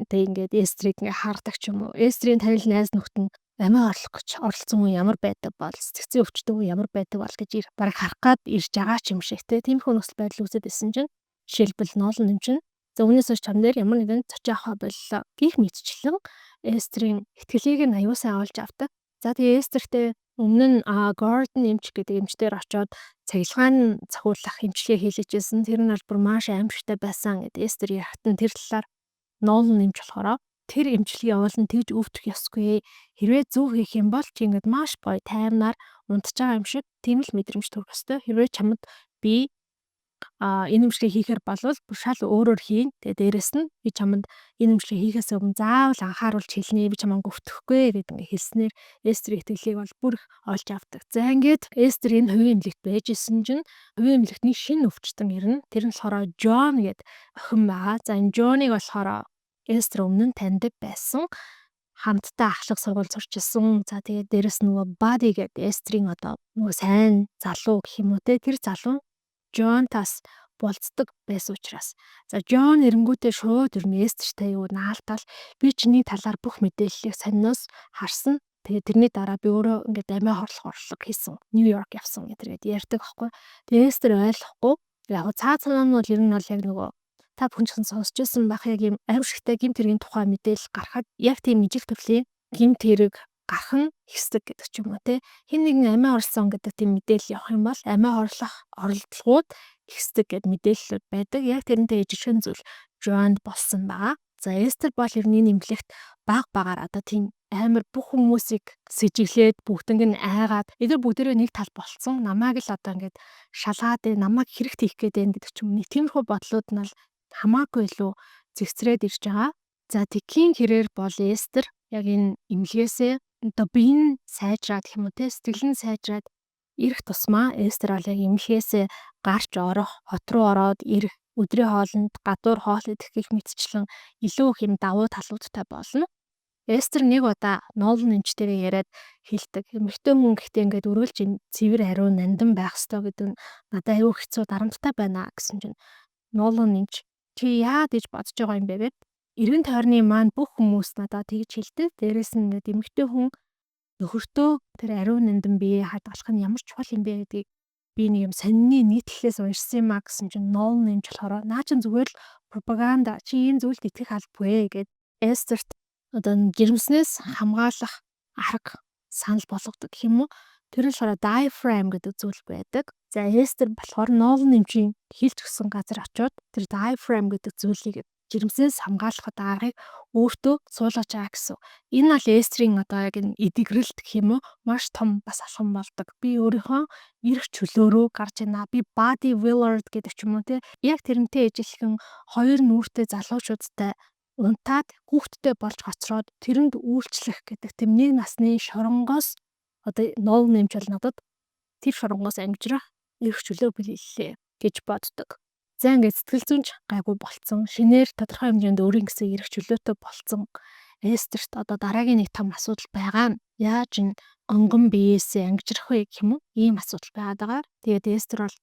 тэг ингээд Эстрийг ингээ хардаг ч юм уу. Эстрийн танил найз нөхд нь амиа орлох гэж оролцсон хүн ямар байдаг бол, сэтгцийн өвчтөй хүн ямар байдаг бол гэж бараг харах гад ирж байгаа ч юм шиг, те. Тиймэрхүү нөхцөл байдал үүсээд исэн чинь жишээлбэл Нолан юм чинь за, үүнээс хойш чам дээр ямар нэгэн зочин авахаа боллоо гэх мэтчлэн Эстрийн итгэлийг нь аюу сайн олж авдаг. За, тэгээ Эстертэй өмнө нь Гордон эмч гэдэг эмчтэр очоод цахилгаан зохиулах эмчилгээ хийлгэжсэн. Тэр нь бол бүр маш аимшигтай байсан гэдэг Эстер ярихтан тэр талаар Нолан эмч болохоор тэр эмчилгээ явуулан тэгж өвдөх ёсгүй. Хэрвээ зөв хийх юм бол чи ингээд маш гоё таймнаар унтж байгаа юм шиг тийм л мэдрэмж төрөх ёстой. Хэрвээ чамд би Энэ эмчилгээ хийхээр болвол бүр шал өөрөөр хийн. Тэгээ дээрэс нь би чамд энэ эмчилгээ хийхээс өмнө заавал анхааруулж хэлнэ. Би чамайг өвтөхгүй гэдэг ингээ хэлснээр Эстер итгэлийг бол бүр их олж авдаг. За, ингээд Эстер энэ хувийн эмнэлэгт байж исэн чинь хувийн эмнэлэгт нэг шинэ өвчтөн ирнэ. Тэр нь болохоор Джон гээд охин байгаа. За, энэ Джоныг болохоор Эстер өмнө нь таньдаг байсан, хамтдаа ахлах сургууль сурчилсан. За, тэгээд дээрэс нөгөө Buddy гэдэг Эстрийн одоо нөгөө сайн залуу гэх юм уу те, тэр залуу Джонтаас болцдог байсан учраас, за, Джон эрэнгүүтээ шууд ер нь Эстертэй юу наалтаал, би чиний талаар бүх мэдээллийг сониноос харсан. Тэгээ тэрний дараа би өөрөө ингээд амиа хорлох орлого хийсэн. Нью-Йорк явсан гэдэргээд ярьдаг аахгүй. Тэгээ Эстер ойлгохгүй. Яг цаа цанаа нь бол ер нь бол яг нөгөө та бүхэн ч гэсэн сонсч байсан байх, яг юм аимшигтай гэмт хэргийн тухай мэдээлэл гарахад яг тийм ижил төрлийн гэмт хэрэг гарах нь хэсэг гэдэг ч юм уу те. Хэн нэгэн амиа хорлсон гэдэг тийм мэдээлэл явах юм бол амиа хорлох оролдлогууд ихсдэг гэд мэдээллүүд байдаг. Яг тэрнтэй ижилхэн зүйл Жонд болсон байгаа. За, Эстер бол ер нь энэ эмнэлэгт баг багаар одоо тийм амар бүх хүмүүсийг сэжиглээд, бүгдэнг нь айгаад, эдгээр бүгдээрээ нэг тал болцсон. Намайг л одоо ингээд шалгаад, намайг хэрэгт хийх гээд байна гэдэг ч юм. Нэг тиймэрхүү бодлууд нь бол хамаагүй илүү зэгцрээд ирж байгаа. За, тэгхийн хэрээр бол Эстер яг энэ эмнэлгээсээ одоо бие нь сайжраад гэх юм уу те, сэтгэл нь сайжраад ирэх тусмаа Эстер бол яг эмнэлгээсээ гарч орох, хот руу ороод ирэх, өдрийн хоолнд гадуур хоол идэх гэх мэтчлэн илүү их юм давуу талуудтай болно. Эстер нэг удаа Нолан эмчтэйгээ яриад хэлдэг. Эмэгтэй хүн гэхдээ ингээд өргөлж цэвэр, ариун, нандин байх ёстой гэдэг нь надад аюу хэцүү, дарамттай байна гэсэн чинь Нолан эмч чи яагаад гэж бодож байгаа юм бэ гэд, эргэн тойрны маань бүх хүмүүс надад тэгж хэлдэг. Дээрээс нь ингээд эмэгтэй хүн нөхөртөө тэр ариун, нандин бие хадгалах нь ямар чухал юм бэ гэдгийг би нэг юм сонины нийтлэлээс уншсан юм а гэсэн чинь Нолан эмч болохоор наа чин зүгээр л пропаганда, чи ийм зүйлд итгэх албагүй гэд Эстерт одоо жирэмснээс хамгаалах арга санал болгодог гэх юм уу. Тэр нь болохоор diaphragm гэдэг зүйл байдаг. За, Эстер болохоор Нолан эмчийн хэлж өгсөн газар очиод тэр diaphragm гэдэг зүйлийг, жирэмснээс хамгаалах одоо аргыг өөртөө суулгаж байгаа гэсэн. Энэ бол Эстрийн одоо яг энэ эдгэрэлт гэх юм уу, маш том бас алхам болдог. Би өөрийнхөө эрх чөлөөрөө гарч байна. Би Buddy Willard гэдэг ч юм уу те. Яг тэрнтэй ижилхэн хоёр нүүртэй залуучуудтай унтаад, хүүхэдтэй болж хоцроод тэрэнд үйлчлэх гэдэг тийм нэг насны шоронгоос одоо Нолан эмч бол надад тэр шоронгоос амжирах эрх чөлөө бэлгэллээ гэж боддог. За, ингээд сэтгэл зүйн ч гайгүй болцсон. Шинээр тодорхой хэмжээнд өөрийн гэсэн эрх чөлөөтэй болцсон. Эстерт одоо дараагийн нэг том асуудал байгаа нь яаж энэ онгон биеэсээ ангижрах вэ гэх юм уу? Ийм асуудал байгаад байгаа. Тэгээд Эстер бол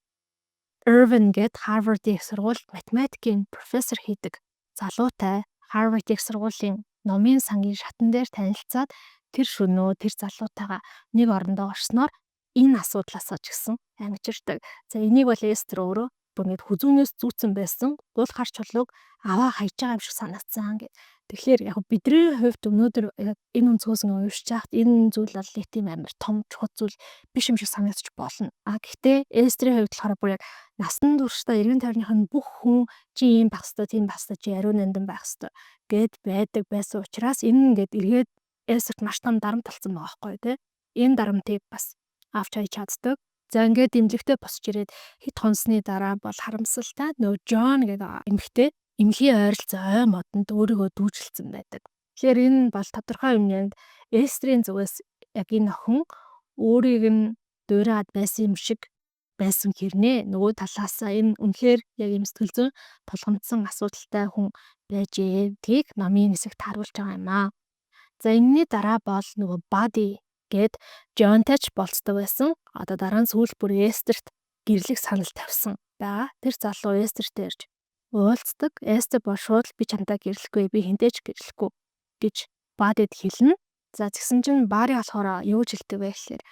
Irvin гээд Harvard-ийн их сургуульд математикийн профессор хийдэг залуутай Harvard их сургуулийн номын сангийн шатан дээр танилцаад, тэр шөнөө тэр залуутайгаа нэг орондоо орсноор энэ асуудлаасаа ч гэсэн ангижирдаг. За, энийг бол Эстер өөрөө бүр ингээд хүзүүнээс зүүцэн байсан гул хар чулууг аваа хайж байгаа юм шиг санагдсан гэд. Тэгэхээр яг бидний хувьд өнөөдөр энэ өнцгөөс ингээд уншиж байхад энэ зүйл бол нэг тийм амар том чухал зүйл биш юм шиг санагдчих болно. А гэхдээ Эстрийн хувьд болохоор бүр яг насан туршдаа эргэн тойрных нь бүх хүн чи ийм байх ёстой, тийм байх ёстой, чи ариун, нандин байх ёстой гэд байдаг байсан учраас энэ ингээд эргээд Эстерт маш том дарамт болсон байгаа байхгүй тий. Энэ дарамтыг бас авч хайж чаддаг. За, ингээд эмнэлэгтээ босч ирээд хэд хонсны дараа бол харамсалтай нөгөө Джон гэдэг эмэгтэй эмнэлгийн ойролцоо ой модонд өөрийгөө дүүжилсэн байдаг. Тэгэхээр энэ бол тодорхой хэмжээнд Эстрийн зүгээс яг энэ охин өөрийг нь дуурайад байсан юм шиг байсан хэрнээ нөгөө талаасаа энэ үнэхээр яг юм сэтгэл зүйн тулгамдсан асуудалтай хүн байжээ гэдгийг номын хэсэгт харуулж байгаа юм аа. За, энэний дараа бол нөгөө Buddy гээд Джонтай ч болцдог байсан. Одоо дараа нь сүүл бүр Эстерт гэрлэх санал тавьсан байгаа. Тэр залуу Эстертэй ирж уулздаг. Эстер бол шууд би чамтай гэрлэхгүй, би хэнтэй ч гэрлэхгүй гэж Бадид хэлнэ. За, тэгсэн чинь Бари болохоор юу ч хэлдэг вэ гэхээр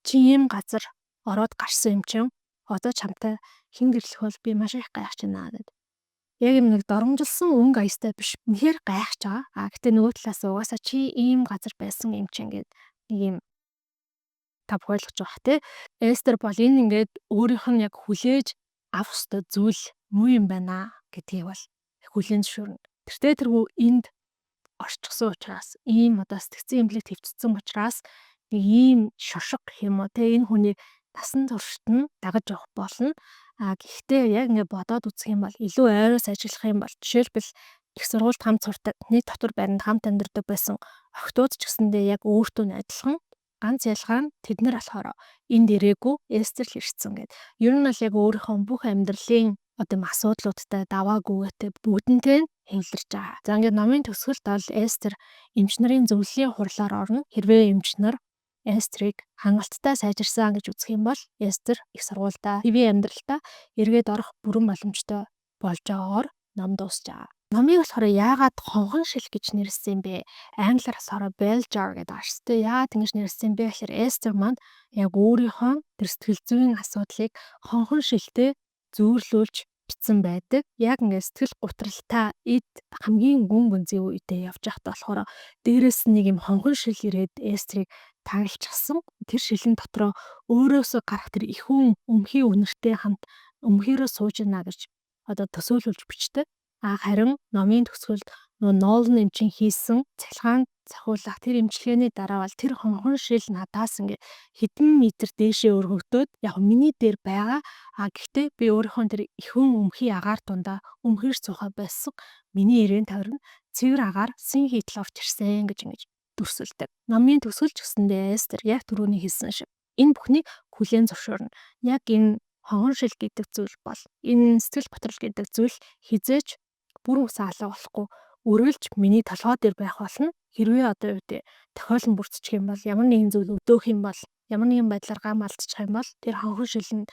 чи ийм газар ороод гарсан юм чинь одоо чамтай хэн гэрлэх бол би маш их гайхаж байна гэд. Яг юм нэг доромжилсан өнгө аястай биш. Үнэхээр гайхаж байгаа. А гэтээ нөгөө талаас угаасаа чи ийм газар байсан юм чинь ингээд нэг юм та бүх ойлгож байгаа те. Эстер бол энэ ингээд өөрийнх нь яг хүлээж авах ёстой зүйл муу юм байна гэдгийг бол хүлээн зөвшөөрнө. Тэртээ тэргүй энд орчихсон учраас, ийм одоо сэтгцэн эмнэлэгт хэвтсэн учраас нэг ийм шошго гэх юм уу те, энэ хүнийг насан туршид нь дагаж явах болно. А гэхдээ яг ингээд бодоод үзэх юм бол илүү ойроос ажиллах юм бол, жишээлбэл, их сургуульд хамт сурдаг, нэг дотор байранд хамт амьдардаг байсан охидууд ч гэсэндээ яг өөртөө нь адилхан. Ганц ялгаа нь тэд нар болохоор энд ирээгүй, Эстер л ирсэн гээд. Ер нь бол яг өөрийнхөө бүх амьдралын одоо юм асуудлуудтай, даваа гүгээтэй бүгдэнтэй нь хэвлэрч байгаа. За, ингээд номын төгсгөлд бол Эстер эмч нарын зөвлөлийн хурлаар орно. Хэрвээ эмч нар Эстрийг хангалттай сайжирсан гэж үзэх юм бол Эстер их сургуульдаа, хэвийн амьдралдаа эргээд орох бүрэн боломжтой болж байгаагаар ном дуусж байгаа. Номыг болохоор яагаад хонхон шил гэж нэрлэсэн юм бэ? Англиар болохоор Bell Jar гэдэг байгаа шүү дээ. Яагаад ингэж нэрлэсэн юм бэ гэхээр Эстер маань яг өөрийнхөө тэр сэтгэл зүйн асуудлыг хонхон шилтэй зүйрлүүлж бичсэн байдаг. Яг ингээд сэтгэл гутралтай эд хамгийн гүн гүнзгий үедээ явж байхдаа болохоор дээрээс нь нэг юм хонхон шил ирээд Эстрийг таагалчихсан. Тэр шилэн дотроо өөрөөсөө гарах тэр ихүүн өмхий үнэртэй хамт өмхийрөө сууж гинэ гэж одоо төсөөлүүлж бичдэг. А харин номын төгсгөлд нөгөө Нолан эмчийн хийсэн цахилгаан зохиулах тэр эмчилгээний дараа бол тэр хонхон шил надаас ингээд хэдэн метр дээшээ өргөгдөөд, яг миний дээр байгаа. А гэхдээ би өөрийнхөө тэр ихүүн өмхий агаар дундаа өмхийрч суухаа байсан. Миний эрен тойрон цэвэр агаар сэн хийтэл орж ирсэн гэж ингэж дүрсэлдэг. Номын төгсгөл ч гэсэндээ Эстер яг түрүүний хэлсэн шиг энэ бүхнийг хүлээн зөвшөөрнө. Яг энэ хонхон шил гэдэг зүйл бол, энэ сэтгэл готрол гэдэг зүйл хэзээ ч бүр үсэн алга болохгүй, үргэлж миний толгой дээр байх болно. Хэрвээ одоо юу гэдэг тохиолн бүрдчих юм бол, ямар нэгэн зүйл өдөөх юм бол, ямар нэгэн байдлаар гам алдчих юм бол тэр хонхон шил нь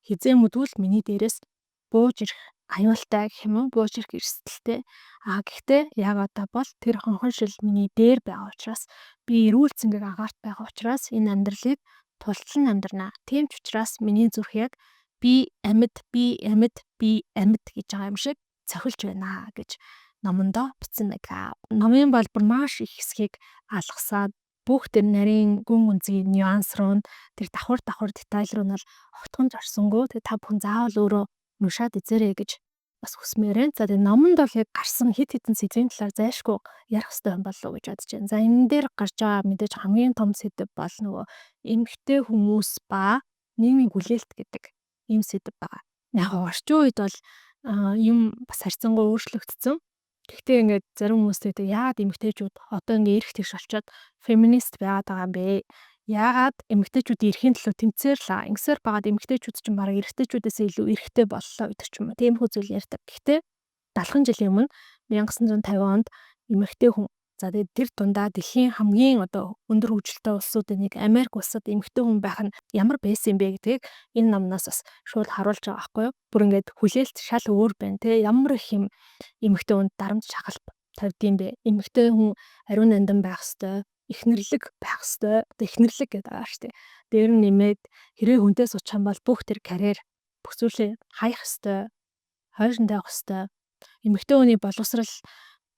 хэзээ мэдвэл миний дээрээс бууж ирэх аюултай гэх юм уу, бууж ирэх эрсдэлтэй. А гэхдээ яг одоо бол тэр хонхон шил миний дээр байгаа учраас, би эрүүл цэнгэг агаарт байгаа учраас энэ амьдралыг тултлан амьдрнаа. Тийм ч учраас миний зүрх яг би амьд, би амьд, би амьд гэж байгаа юм шиг цохилж байна гэж номондоо бичсэн байдаг. Номын бол бүр маш их хэсгийг алгасаад, бүх тэр нарийн гүн гүнзгий нюанс руу, тэр давхар давхар деталь руу нь бол огтхонч орсонгүй. Тэгээ та бүхэн заавал өөрөө уншаад үзээрэй гэж бас хүсмээр байна. За, тэгээ номонд бол яг гарсан хэд хэдэн сэдвийн талаар зайлшгүй ярих хэрэгтэй юм болов уу гэж бодож байна. За, энэ дээр гарч байгаа мэдээж хамгийн том сэдэв бол нөгөө эмэгтэй хүмүүс ба нийгмийн хүлээлт гэдэг ийм сэдэв байгаа. Яг орчин үед бол юм бас харьцангуй өөрчлөгдсөн. Гэхдээ ингээд зарим хүмүүс тэгдэг, яагаад эмэгтэйчүүд одоо ингээд эрх тэгш болчоод феминист байгаад байгаа юм бэ? Яагаад эмэгтэйчүүдийн эрхийн төлөө тэмцээр л ингэсээр байгаад эмэгтэйчүүд чинь бараг эрэгтэйчүүдээс илүү эрхтэй боллоо гэдэг ч юм уу. Тиймэрхүү зүйл ярьдаг. Гэхдээ 70 жилийн өмнө, 1950 онд эмэгтэй хүн, за, тэгээд тэр дундаа дэлхийн хамгийн одоо өндөр хөгжилтэй улсуудын нэг Америк улсад эмэгтэй хүн байх нь ямар байсан юм бэ гэдгийг энэ номноос бас шууд харуулж байгаа байхгүй юу? Бүр ингээд хүлээлт шал өөр байна те. Ямар их юм эмэгтэй хүнд дарамт шахалт тавьдсан бэ? Эмэгтэй хүн ариун нандин байх ёстой, эхнэрлэг байх ёстой. Одоо эхнэрлэг гэдэг байгаа шүү дээ. Дээр нь нэмээд хэрвээ хүнтэй суучих юм бол бүх тэр карьер, бүх зүйлээ хаях ёстой, хойшин тавих ёстой. Эмэгтэй хүний боловсрал,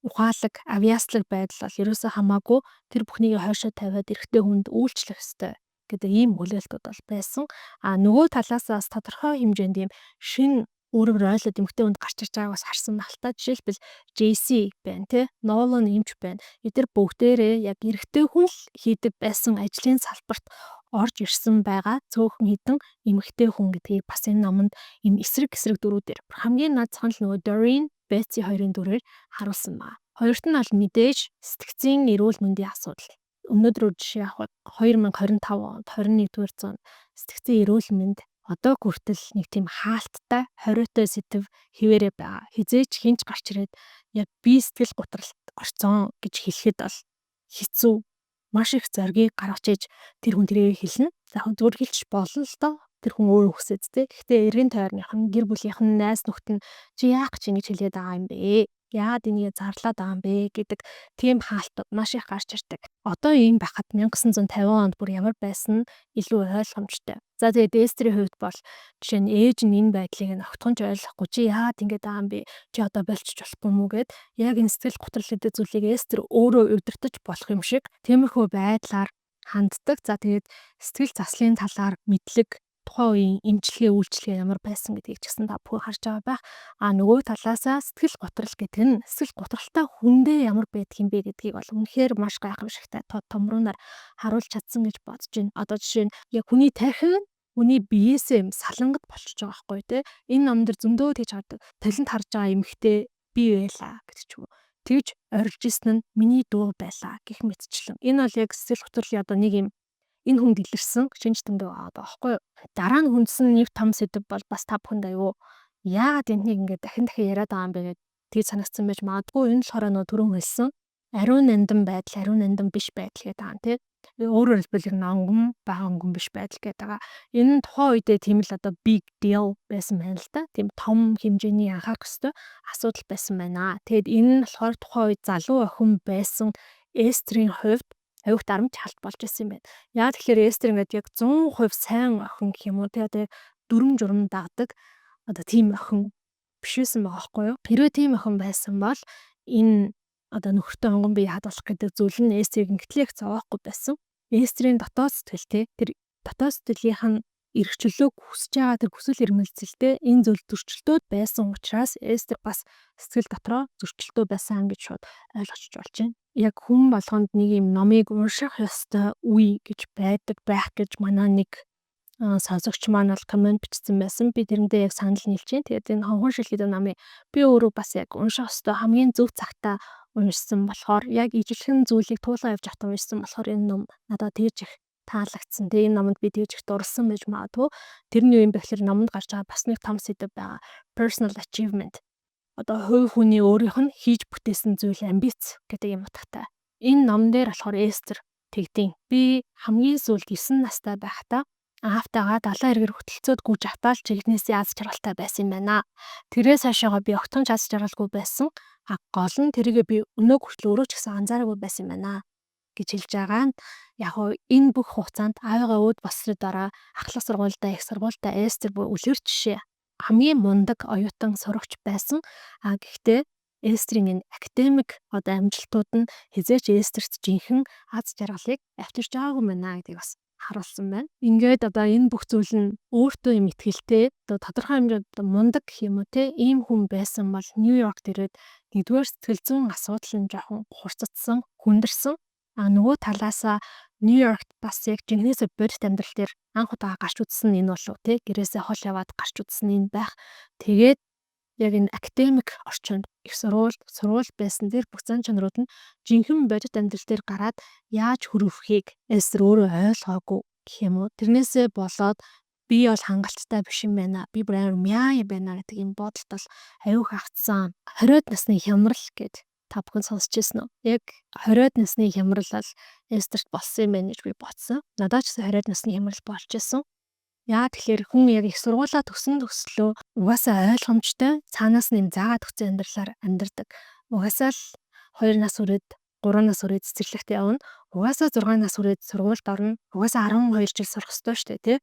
ухаалаг, авьяаслаг байдал бол ерөөсөө хамаагүй, тэр бүхнийг хойшоо тавиад эрэгтэй хүнд үйлчлэх ёстой гэдэг ийм хүлээлтүүд бол байсан. А нөгөө талаас бас тодорхой хэмжээнд ийм шинэ үүрэг ролууд эмэгтэй хүнд гарч ирж байгааг бас харсан байх л та. Жишээлбэл, JC байна те, Nolan эмч байна. Эдгээр бүгдээрээ яг эрэгтэй хүн л хийдэг байсан ажлын салбарт орж ирсэн байгаа цөөхөн хэдэн эмэгтэй хүн гэдгийг бас энэ номонд ийм эсрэг эсрэг дүрүүдээр, хамгийн наадсах нь л нөгөө Doreen, Betsy хоёрын дүрээр харуулсан байна. Хоёрт нь бол мэдээж сэтгэцийн эрүүл мэндийн асуудал. Өнөөдөр жишээ авахад, 2025 онд, 21-р зуунд сэтгэцийн эрүүл мэнд одоо хүртэл нэг тийм хаалттай, хориотой сэдэв хэвээрээ байгаа. Хэзээ ч хэн ч гарч ирээд яг би сэтгэл гутралд орцсон гэж хэлэхэд бол хэцүү. Маш их зоригийг гаргаж иж тэр хүн тэрийг хэлнэ. За, зүгээр хэлчих болно л доо. Тэр хүн өөрөө хүсээд те. Гэхдээ эргэн тойрных нь, гэр бүлийнх нь, найз нөхдөд нь чи яах гэж ингэж хэлээд байгаа юм бэ? Яагаад энийг зарлаад байгаа юм бэ гэдэг тийм хаалтууд маш их гарч ирдэг. Одоо ийм байхад 1950 онд бүр ямар байсан нь илүү ойлгомжтой. За, тэгээд Эстрийн хувьд бол жишээ нь ээж нь энэ байдлыг нь огтхон ч ойлгохгүй, чи яагаад ингэж байгаа юм бэ? Чи одоо болчих болохгүй юм уу гээд яг энэ сэтгэл готрол гэдэг зүйлийг Эстер өөрөө удирдах болох юм шиг тиймэрхүү байдлаар ханддаг. За, тэгээд сэтгэл заслын талаар мэдлэг, тухайн үеийн эмчилгээ, үйлчилгээ ямар байсан гэдгийг ч гэсэн та бүхэн харж байгаа байх. А нөгөө талаасаа сэтгэл готрол гэдэг нь сэтгэл готролтой хүндээ ямар байдаг юм бэ гэдгийг бол үнэхээр маш гайхамшигтай тод томруунаар харуулж чадсан гэж бодож байна. Одоо жишээ нь яг хүний тархи Хүний биеэсээ юм салангат болчихж байгаа байхгүй, те. Энэ ном дээр зөндөө тэгж хардаг. Толинд харж байгаа эмэгтэй би байлаа гэдэг ч юм уу. Тэгж орилж исэн нь миний дүү байлаа гэх мэтчлэн. Энэ бол яг сэтгэл гутралын одоо нэг юм энэ хүнд илэрсэн шинж тэмдэг байгаа байхгүй юу. Дараа нь хүндсэн нэг том сэдэв бол бас та бүхэнд аюу яагаад энэнийг ингээд дахин дахин яриад байгаа юм бэ гэж тэгж санагдсан байж магадгүй. Энэ болохоор нөгөө түрүүн хэлсэн ариун нандин байдал, ариун нандин биш байдал гэдэг байгаа, тий. Өөрөөр хэлбэл, ер нь онгон байгаа, онгон биш байдал гэдэг байгаа. Энэ нь тухайн үедээ тийм л одоо big deal байсан байна л да. Тийм том хэмжээний анхаарах ёстой асуудал байсан байна. Тэгэд энэ нь болохоор тухайн үед залуу охин байсан Эстрийн хувьд аюух дарамт шалт болж исэн юм байна. Яг тэгэхээр Эстер ингээд яг 100% сайн охин гэх юм уу, тий, одоо дүрэм журам дагдаг одоо тийм охин биш байсан байгаа байхгүй юу? Хэрвээ тийм охин байсан бол энэ одоо нөхөртөө онгон бие хадгалах гэдэг зүйл нь Эстрийг ингэтлээ их зовоохгүй байсан. Эстрийн дотоод сэтгэл, те, тэр дотоод сэтгэлийнх нь эрх чөлөөг хүсэж байгаа тэр хүсэл эрмэлзэлтэй энэ зүйл зөрчилдөөд байсан учраас Эстер бас сэтгэл дотроо зөрчилдөө байсан гэж шууд ойлгочих болж байна. Яг хүн болгонд нэг юм номыг унших ёстой үе гэж байдаг байх гэж манай нэг сонсогч маань бол comment бичсэн байсан. Би тэрэндээ яг санал нийлж байна. Тэгээд энэ Хонхон шил гэдэг номыг би өөрөө бас яг унших ёстой хамгийн зөв цагтаа уншсан болохоор, яг ижилхэн зүйлийг туулан явж байхдаа уншсан болохоор энэ ном надад тэгж их таалагдсан. Тэгээ энэ номонд би тэгж их дурлсан байж магадгүй. Тэр нь юу юм бэ гэхээр номонд гарч байгаа бас нэг том сэдэв байгаа. Personal achievement. Одоо хувь хүний өөрийнх нь хийж бүтээсэн зүйл, амбиц гэдэг юм утгатай. Энэ ном дээр болохоор Эстер тэгдэг. Би хамгийн сүүлд 9 настай байхдаа аавтайгаа далайн эргээр хөтөлцөөд гүйж автаал жигнэсээ аз жаргалтай байсан юм байна. Тэрээс хойшоогоо би огтхон ч аз жаргалгүй байсан. А гол нь тэрийгээ би өнөөг хүртэл өөрөө ч гэсэн анзаараагүй байсан юм байна гэж хэлж байгаа нь. Яг уу энэ бүх хугацаанд аавыгаа өөд болсны дараа ахлах сургуульдаа, их сургуульдаа Эстер бүр үлгэр жишээ хамгийн мундаг оюутан, сурагч байсан. А гэхдээ Эстрийн энэ академик одоо амжилтууд нь хэзээ ч Эстерт жинхэнэ аз жаргалыг авчирч байгаагүй байна гэдгийг бас харуулсан байна. Ингээд одоо энэ бүх зүйл нь өөртөө юм итгэлтэй, одоо тодорхой хэмжээнд одоо мундаг гэх юм уу, те, ийм хүн байсан бол Нью-Йоркт ирээд нэгдүгээр сэтгэл зүйн асуудал нь жоохон хурцдсан, хүндэрсэн. А нөгөө талаасаа Нью-Йоркт бас яг жинхнээсээ бодит амьдрал дээр анх удаага гарч үзсэн нь энэ болов, те, гэрээсээ хол яваад гарч үзсэн нь энэ байх. Тэгээд яг энэ академик орчинд, их сургууль, сургууль байсан тэр бүх зан чанарууд нь жинхэнэ бодит амьдрал дээр гараад яаж хөрвөхийг Эстер өөрөө ойлгоогүй гэх юм уу. Тэрнээсээ болоод би бол хангалттай биш юм байна. Би бүр амар мяа юм байна гэдэг юм бодолд бол аюух автсан. 20-од насны хямрал гэд та бүхэн сонсч ирсэн үү? Яг 20-од насны хямрал бол Эстерт болсон юм байна гэж би бодсон. Надад ч гэсэн 20-од насны хямрал болж исэн. Яа тэгэхээр хүн яг их сургуулаа төгсөн төгслөө угаасаа ойлгомжтой, цаанаас нь юм заагаад өгсөн амьдралаар амьдардаг. Угаасаа л 2 нас хүрээд, 3 нас хүрээд цэцэрлэгт явна. Угаасаа 6 нас хүрээд сургуульд орно. Угаасаа 12 жил сурах ёстой шүү дээ, тий.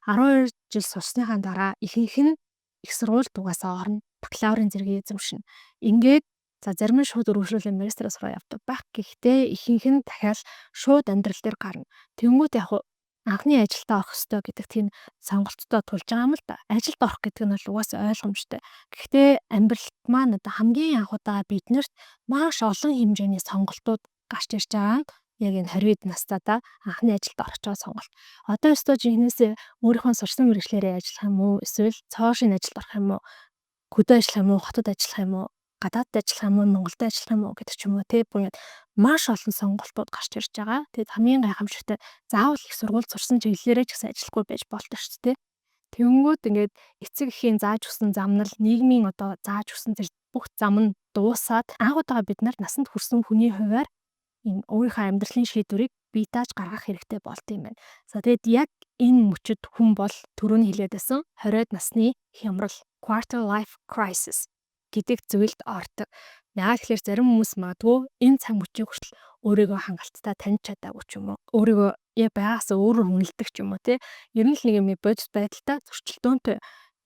12 жил сурсныхаа дараа ихэнх нь их сургуульд угаасаа орно. Бакалаврын зэргийг эзэмшинэ. Ингээд за зарим нь шууд өргөжлүүлэн магистраа сураа явдаг байх. Гэхдээ ихэнх нь дахиад шууд амьдрал дээр гарна. Тэнгүүт яг анхны ажилдаа орох ёстой гэдэг тийм сонголттой тулж байгаа юм л да. Ажилд орох гэдэг нь бол угаасаа ойлгомжтой. Гэхдээ амьдралд маань одоо хамгийн анх удаа биднэрт маш олон хэмжээний сонголтууд гарч ирж байгаа нь яг энэ 20 настайдаа анхны ажилд орох байгаа сонголт. Одоо ёстой жинхнээсээ өөрийнхөө сурсан мэргэжлээрээ ажиллах юм уу? Эсвэл цоошин ажилд орох юм уу? Хөдөө ажиллах юм уу? Хотод ажиллах юм уу? Гадаадд ажиллах юм уу? Монголд ажиллах юм уу гэдэг ч юм уу, тий, бүр маш олон сонголтууд гарч ирж байгаа. Тэгээд хамгийн гайхамшигтай, заавал их сургуульд сурсан чиглэлээрээ ч гэсэн ажиллахгүй байж болдог шүү дээ. Тэнгүүд ингээд эцэг эхийн зааж өгсөн замнал, нийгмийн одоо зааж өгсөн тэр бүх зам нь дуусаад анх удаага бид нар насанд хүрсэн хүний хувиар энэ өөрийнхөө амьдралын шийдвэрийг бие дааж гаргах хэрэгтэй болдог юм байна. За, тэгээд яг энэ мөчөд хүн бол түрүүний хэлээд байсан 20-од насны хямрал, quarter life crisis гэдэг зүйлд ордог. Яг тэгэхээр зарим хүмүүс магадгүй энэ цаг мөчийг хүртэл өөрийгөө хангалттай таньж чадаагүй ч юм уу. Өөрийгөө яг байгаасаа өөрөөр үнэлдэг ч юм уу, тий. Ер нь л нэг юм бодит байдалтай зөрчилдөөнтэй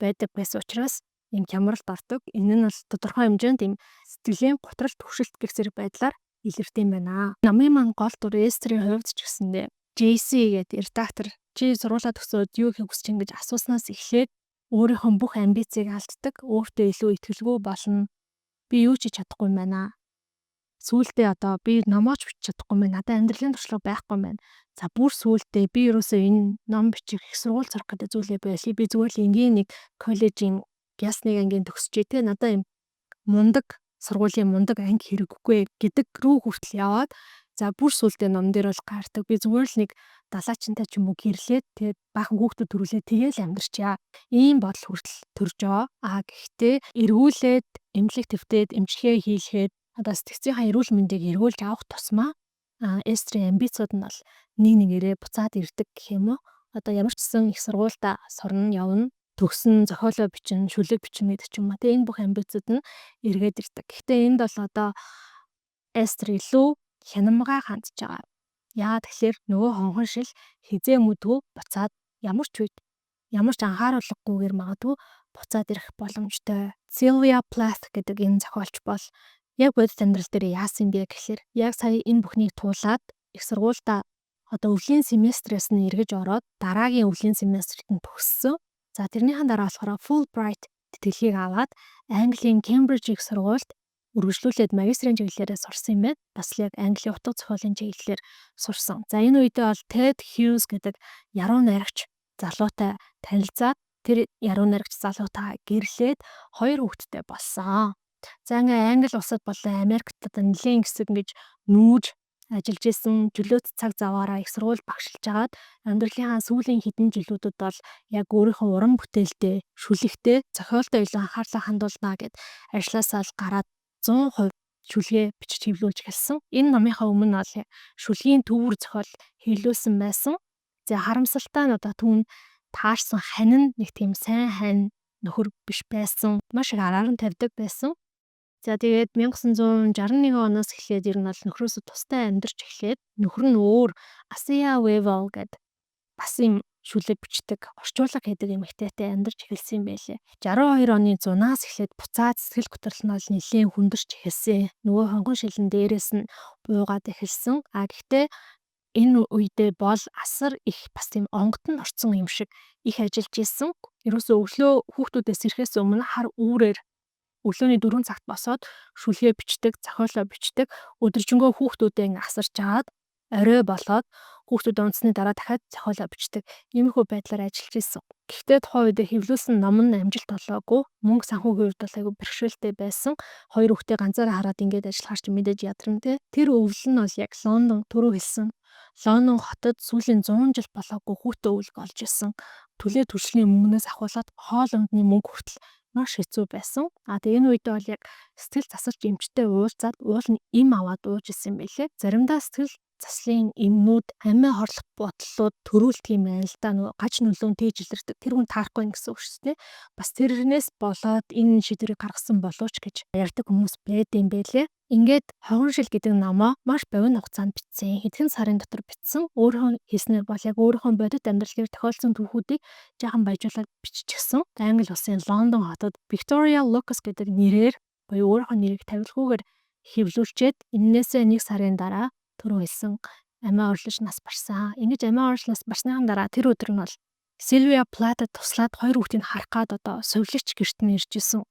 байдаг байсан учраас ийм хямралд ордог. Энэ нь бол тодорхой хэмжээнд ийм сэтгэлийн гутрал, түгшэлт гэх зэрэг байдлаар илэрдэг юм байна. Номын маань гол дүр Эстрийн хувьд ч гэсэндээ JC гэдэг редактор чи сургуулаа төгсөөд юу хийх хүсэж чинь гэж асуусанаас эхлээд өөрийнхөө бүх амбицыг алддаг, өөртөө илүү итгэлгүй болно. Би юу ч хийж чадахгүй юм байна. Сүүлдээ одоо би номоо ч бичиж чадахгүй юм байна. Надад амьдралын туршлага байхгүй юм байна. За, бүр сүүлдээ би ерөөсөө энэ ном бичих, их сургууль сурах гэдэг зүйлээ болий. Би зүгээр л энгийн нэг коллежийн ясны ангийн төгсчээ те. Надад юм мундаг сургуулийн мундаг анги хэрэггүй гэдэг рүү хүртэл яваад, за, бүр сүүлдээ ном дээр бол гайрдаг. Би зүгээр л нэг далаачинтай ч юм уу гэрлээд, тэгээд баахан хүүхдүүд төрүүлээд, тэгээл амьдарчаа. Ийм бодол хүртэл төрж байгаа. А гэхдээ эргүүлээд эмнэлэг твдээд, эмчилгээ хийлгээд, одоо сэтгцийнхаа эрүүл мэндийг эргүүлж авах тусмаа Эстрийн амбицууд нь бол нэг нэгээрээ буцаад ирдэг гэх юм уу. Одоо ямар ч гэсэн их сургуультай сурна, явна, төгсөн, зохиолоо бичнэ, шүлэг бичнэ гэдэг ч юм уу. Тэгээ энэ бүх амбицууд нь эргээд ирдэг. Гэхдээ энд бол одоо Эстер илүү хянамгай хандж байгаа. Яагаад тэгэхээр нөгөө хонхон шил хэзээ мүдгүү буцаад ямар ч үед, ямар ч анхааруулгагүйгээр магадгүй буцаад ирэх боломжтой. Sylvia Plath гэдэг энэ зохиолч бол яг бодит амьдрал дээр яасан бэ гэхлээр яг сая энэ бүхнийг туулаад, их сургуультай одоо өвлийн семестрээс нь эргэж ороод, дараагийн өвлийн семестрт нь төгссөн. За, тэрнийхэн дараа болохоор Fulbright тэтгэлгийг аваад Английн Кембриж их сургуульд үргэлжлүүлээд магистрийн чиглэлээрээ сурсан юм байна. Бас л яг Английн утга зохиолын чиглэлээр сурсан. За, энэ үедээ бол Ted Hughes гэдэг яруу найрагч залуутай танилцаад, тэр яруу найрагч залуутайгаа гэрлээд хоёр хүүхэдтэй болсон. За, ингээ Англи улсад болон Америкт одоо нэлээн хэсэг ингэж нүүж ажиллаж исэн, чөлөөт цаг заваараа их сургууль багшилж агаад амьдралынхаа сүүлийн хэдэн жилүүдэд бол яг өөрийнхөө уран бүтээлдээ, шүлэгтээ, зохиолдоо илүү анхаарлаа хандуулнаа гээд ажлаасаа л гараад 100% шүлгээ бичиж хэвлүүлж эхэлсэн. Энэ номынхаа өмнө бол шүлгийн төвөр зохиол хэвлүүлсэн байсан. За, харамсалтай нь одоо түүнд таарсан хань нь нэг тийм сайн хань нөхөр биш байсан. Маш их араар нь тавьдаг байсан. За, тэгээд 1961 оноос эхлээд ер нь бол нөхрөөсөө тустай амьдарч эхлээд, нөхөр нь өөр Assia Wevill гэдэг бас юм шүлэг бичдэг, орчуулга хийдэг эмэгтэйтэй амьдарч эхэлсэн юм байлээ. 62 оны зунаас эхлээд буцаад сэтгэл готрол нь бол нэлээн хүндэрч эхэлсэн. Нөгөө хонхон шилэн дээрээс нь буугаад эхэлсэн. А гэхдээ энэ үедээ бол асар их бас тийм онгод нь орцсон юм шиг их ажиллаж исэн. Ерөөсөө өглөө хүүхдүүдээс ирэхээс өмнө хар үүрээр өглөөний 4 цагт босоод шүлгээ бичдэг, зохиолоо бичдэг. Өдөржингөө хүүхдүүдээ ингээ асарч аваад, орой болоод хүүхдүүд унтсны дараа дахиад зохиолоо бичдэг. Иймэрхүү байдлаар ажиллаж исэн. Гэхдээ тухайн үед хэвлүүлсэн ном нь амжилт олоогүй. Мөнгө санхүүгийн хувьд бол айгүй бэрхшээлтэй байсан. Хоёр хүүхдээ ганцаараа хараад ингээд ажиллахаар чи мэдээж ядарна те. Тэр өвөл нь бол яг Лондон, түрүү хэлсэн Лондон хотод сүүлийн 100 жил болоогүй хүйтэн өвөлг олж исэн. Түлээ түлшний мөнгнөөс ахуулаад хоол ундны мөнгө хүртэл маш хэцүү байсан. А тэгээ энэ үедээ бол яг сэтгэл засалч эмчтэй уулзаад, уул нь эм аваад ууж исэн юм байлээ. Заримдаа сэтгэл заслын эмнүүд амиа хорлох бодлууд төрүүлдэг юм байна л да. Нөгөө гаж нөлөөн тээж илэрдэг. Тэр хүн таарахгүй гэсэн үг шүү дээ. Бас тэрнээс болоод энэ шийдвэрийг гаргасан болов ч гэж ярьдаг хүмүүс байд юм байлээ. Ингээд "Хогон шил" гэдэг номоо маш богино хугацаанд бичсэн. Хэдхэн сарын дотор бичсэн. Өөрийнхөө хэлснээр бол яг өөрийнхөө бодит амьдрал дээр тохиолдсон түүхүүдийг жаахан баяжуулаад биччихсэн. Англи улсын Лондон хотод Victoria Lucas гэдэг нэрээр буюу өөрийнхөө нэрийг тавилгүйгээр хэвлүүлчээд, энэнээсээ нэг сарын дараа түрүү хэлсэн амиа орлож нас барсан. Ингэж амиа орлож нас барсныхан дараа тэр өдөр нь бол Sylvia Plath-д туслаад хоёр хүүхдийг харах гээд одоо сувилагч гэрт нь ирж исэн.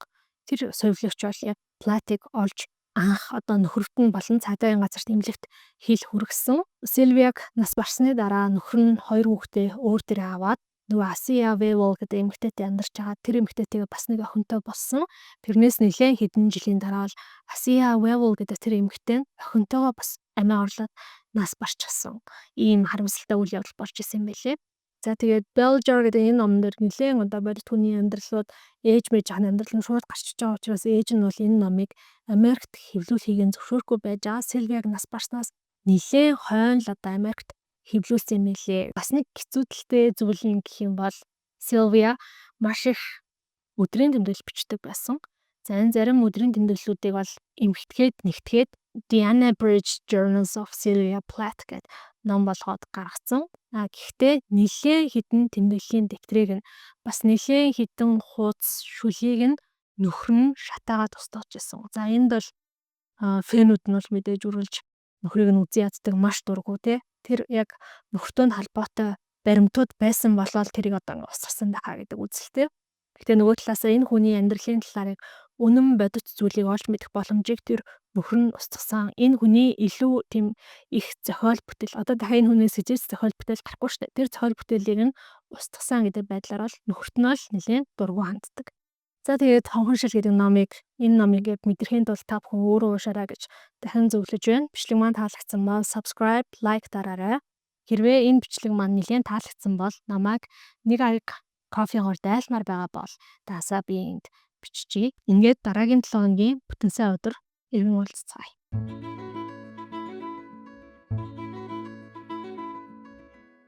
Тэр сувилагч бол яг Plath-ыг олж, анх одоо нөхөрт нь болон цагдаагийн газарт эмнэлэгт хэл хүргэсэн. Sylvia-г нас барсны дараа нөхөр нь хоёр хүүхдээ өөр дээрээ аваад нөгөө Assia Wevill гэдэг эмэгтэйтэй амьдарч байгаа. Тэр эмэгтэйтэйгээ бас нэг охинтой болсон. Тэрнээс нэлээн хэдэн жилийн дараа бол Assia Wevill гэдэг тэр эмэгтэй нь охинтойгоо бас амиа орлоод нас барчихсан. Ийм харамсалтай үйл явдал болж исэн юм байлээ. За, тэгээд Bell Jar гэдэг энэ номон дээр нэлээн одоо бодит хүний амьдралууд, ээж мэж ахын амьдрал нь шууд гарчиж байгаа учраас ээж нь бол энэ номыг Америкт хэвлүүлэхийг нь зөвшөөрөхгүй байж байгаа. Сильвиаг нас барснаас нэлээн хойно л одоо Америкт хэвлүүлсэн юм байлээ. Бас нэг хэцүүдэлтэй зүйл нь гэх юм бол Сильвиа маш их өдрийн тэмдэглэл бичдэг байсан. За, энэ зарим өдрийн тэмдэглэлүүдийг бол эмхтгээд, нэгтгээд The Unabridged Journals of Sylvia Plath гэдэг ном болгоод гаргацсан. А гэхдээ нэлээн хэдэн тэмдэглэлийн дэвтрийг нь, бас нэлээн хэдэн хуудас шүлгийг нь нөхөр нь шатаагаад устгаж исэн. За, энд бол fan үүд нь бол мэдээж үргэлж нөхрийг нь үзэн яддаг, маш дургүй те. Тэр яг нөхөртөө нь холбоотой баримтууд байсан болоод тэрийг одоо ингээ устгасан байхаа гэдэг үзэлтэй. Гэхдээ нөгөө талаасаа энэ хүний амьдралын талаарыг үнэн бодит зүйлийг олж мэдэх боломжийг тэр Нөхөр нь устгасан. Энэ хүний илүү тийм их зохиол бүтээл, одоо дахиад энэ хүнээс хэзээ ч зохиол бүтээл гарахгүй шүү дээ. Тэр зохиол бүтээлийг нь устгасан гэдэг байдлаар бол нөхөрт нь л нэлээд дургүй ханддаг. За, тэгээд "Хонхон шил" гэдэг номыг, энэ номыг яг мэдрэхийн тулд та бүхэн өөрөө уншаарай гэж дахин зөвлөж байна. Бичлэг маань таалагдсан бол subscribe, like дараарай. Хэрвээ энэ бичлэг маань нэлээд таалагдсан бол намайг нэг аяг кофегоор дайлмаар байгаа бол таасаа би энд биччихье. Ингээд дараагийн 7 хоногийн бүтэн сайн өдөр эргэн уулзацгаая.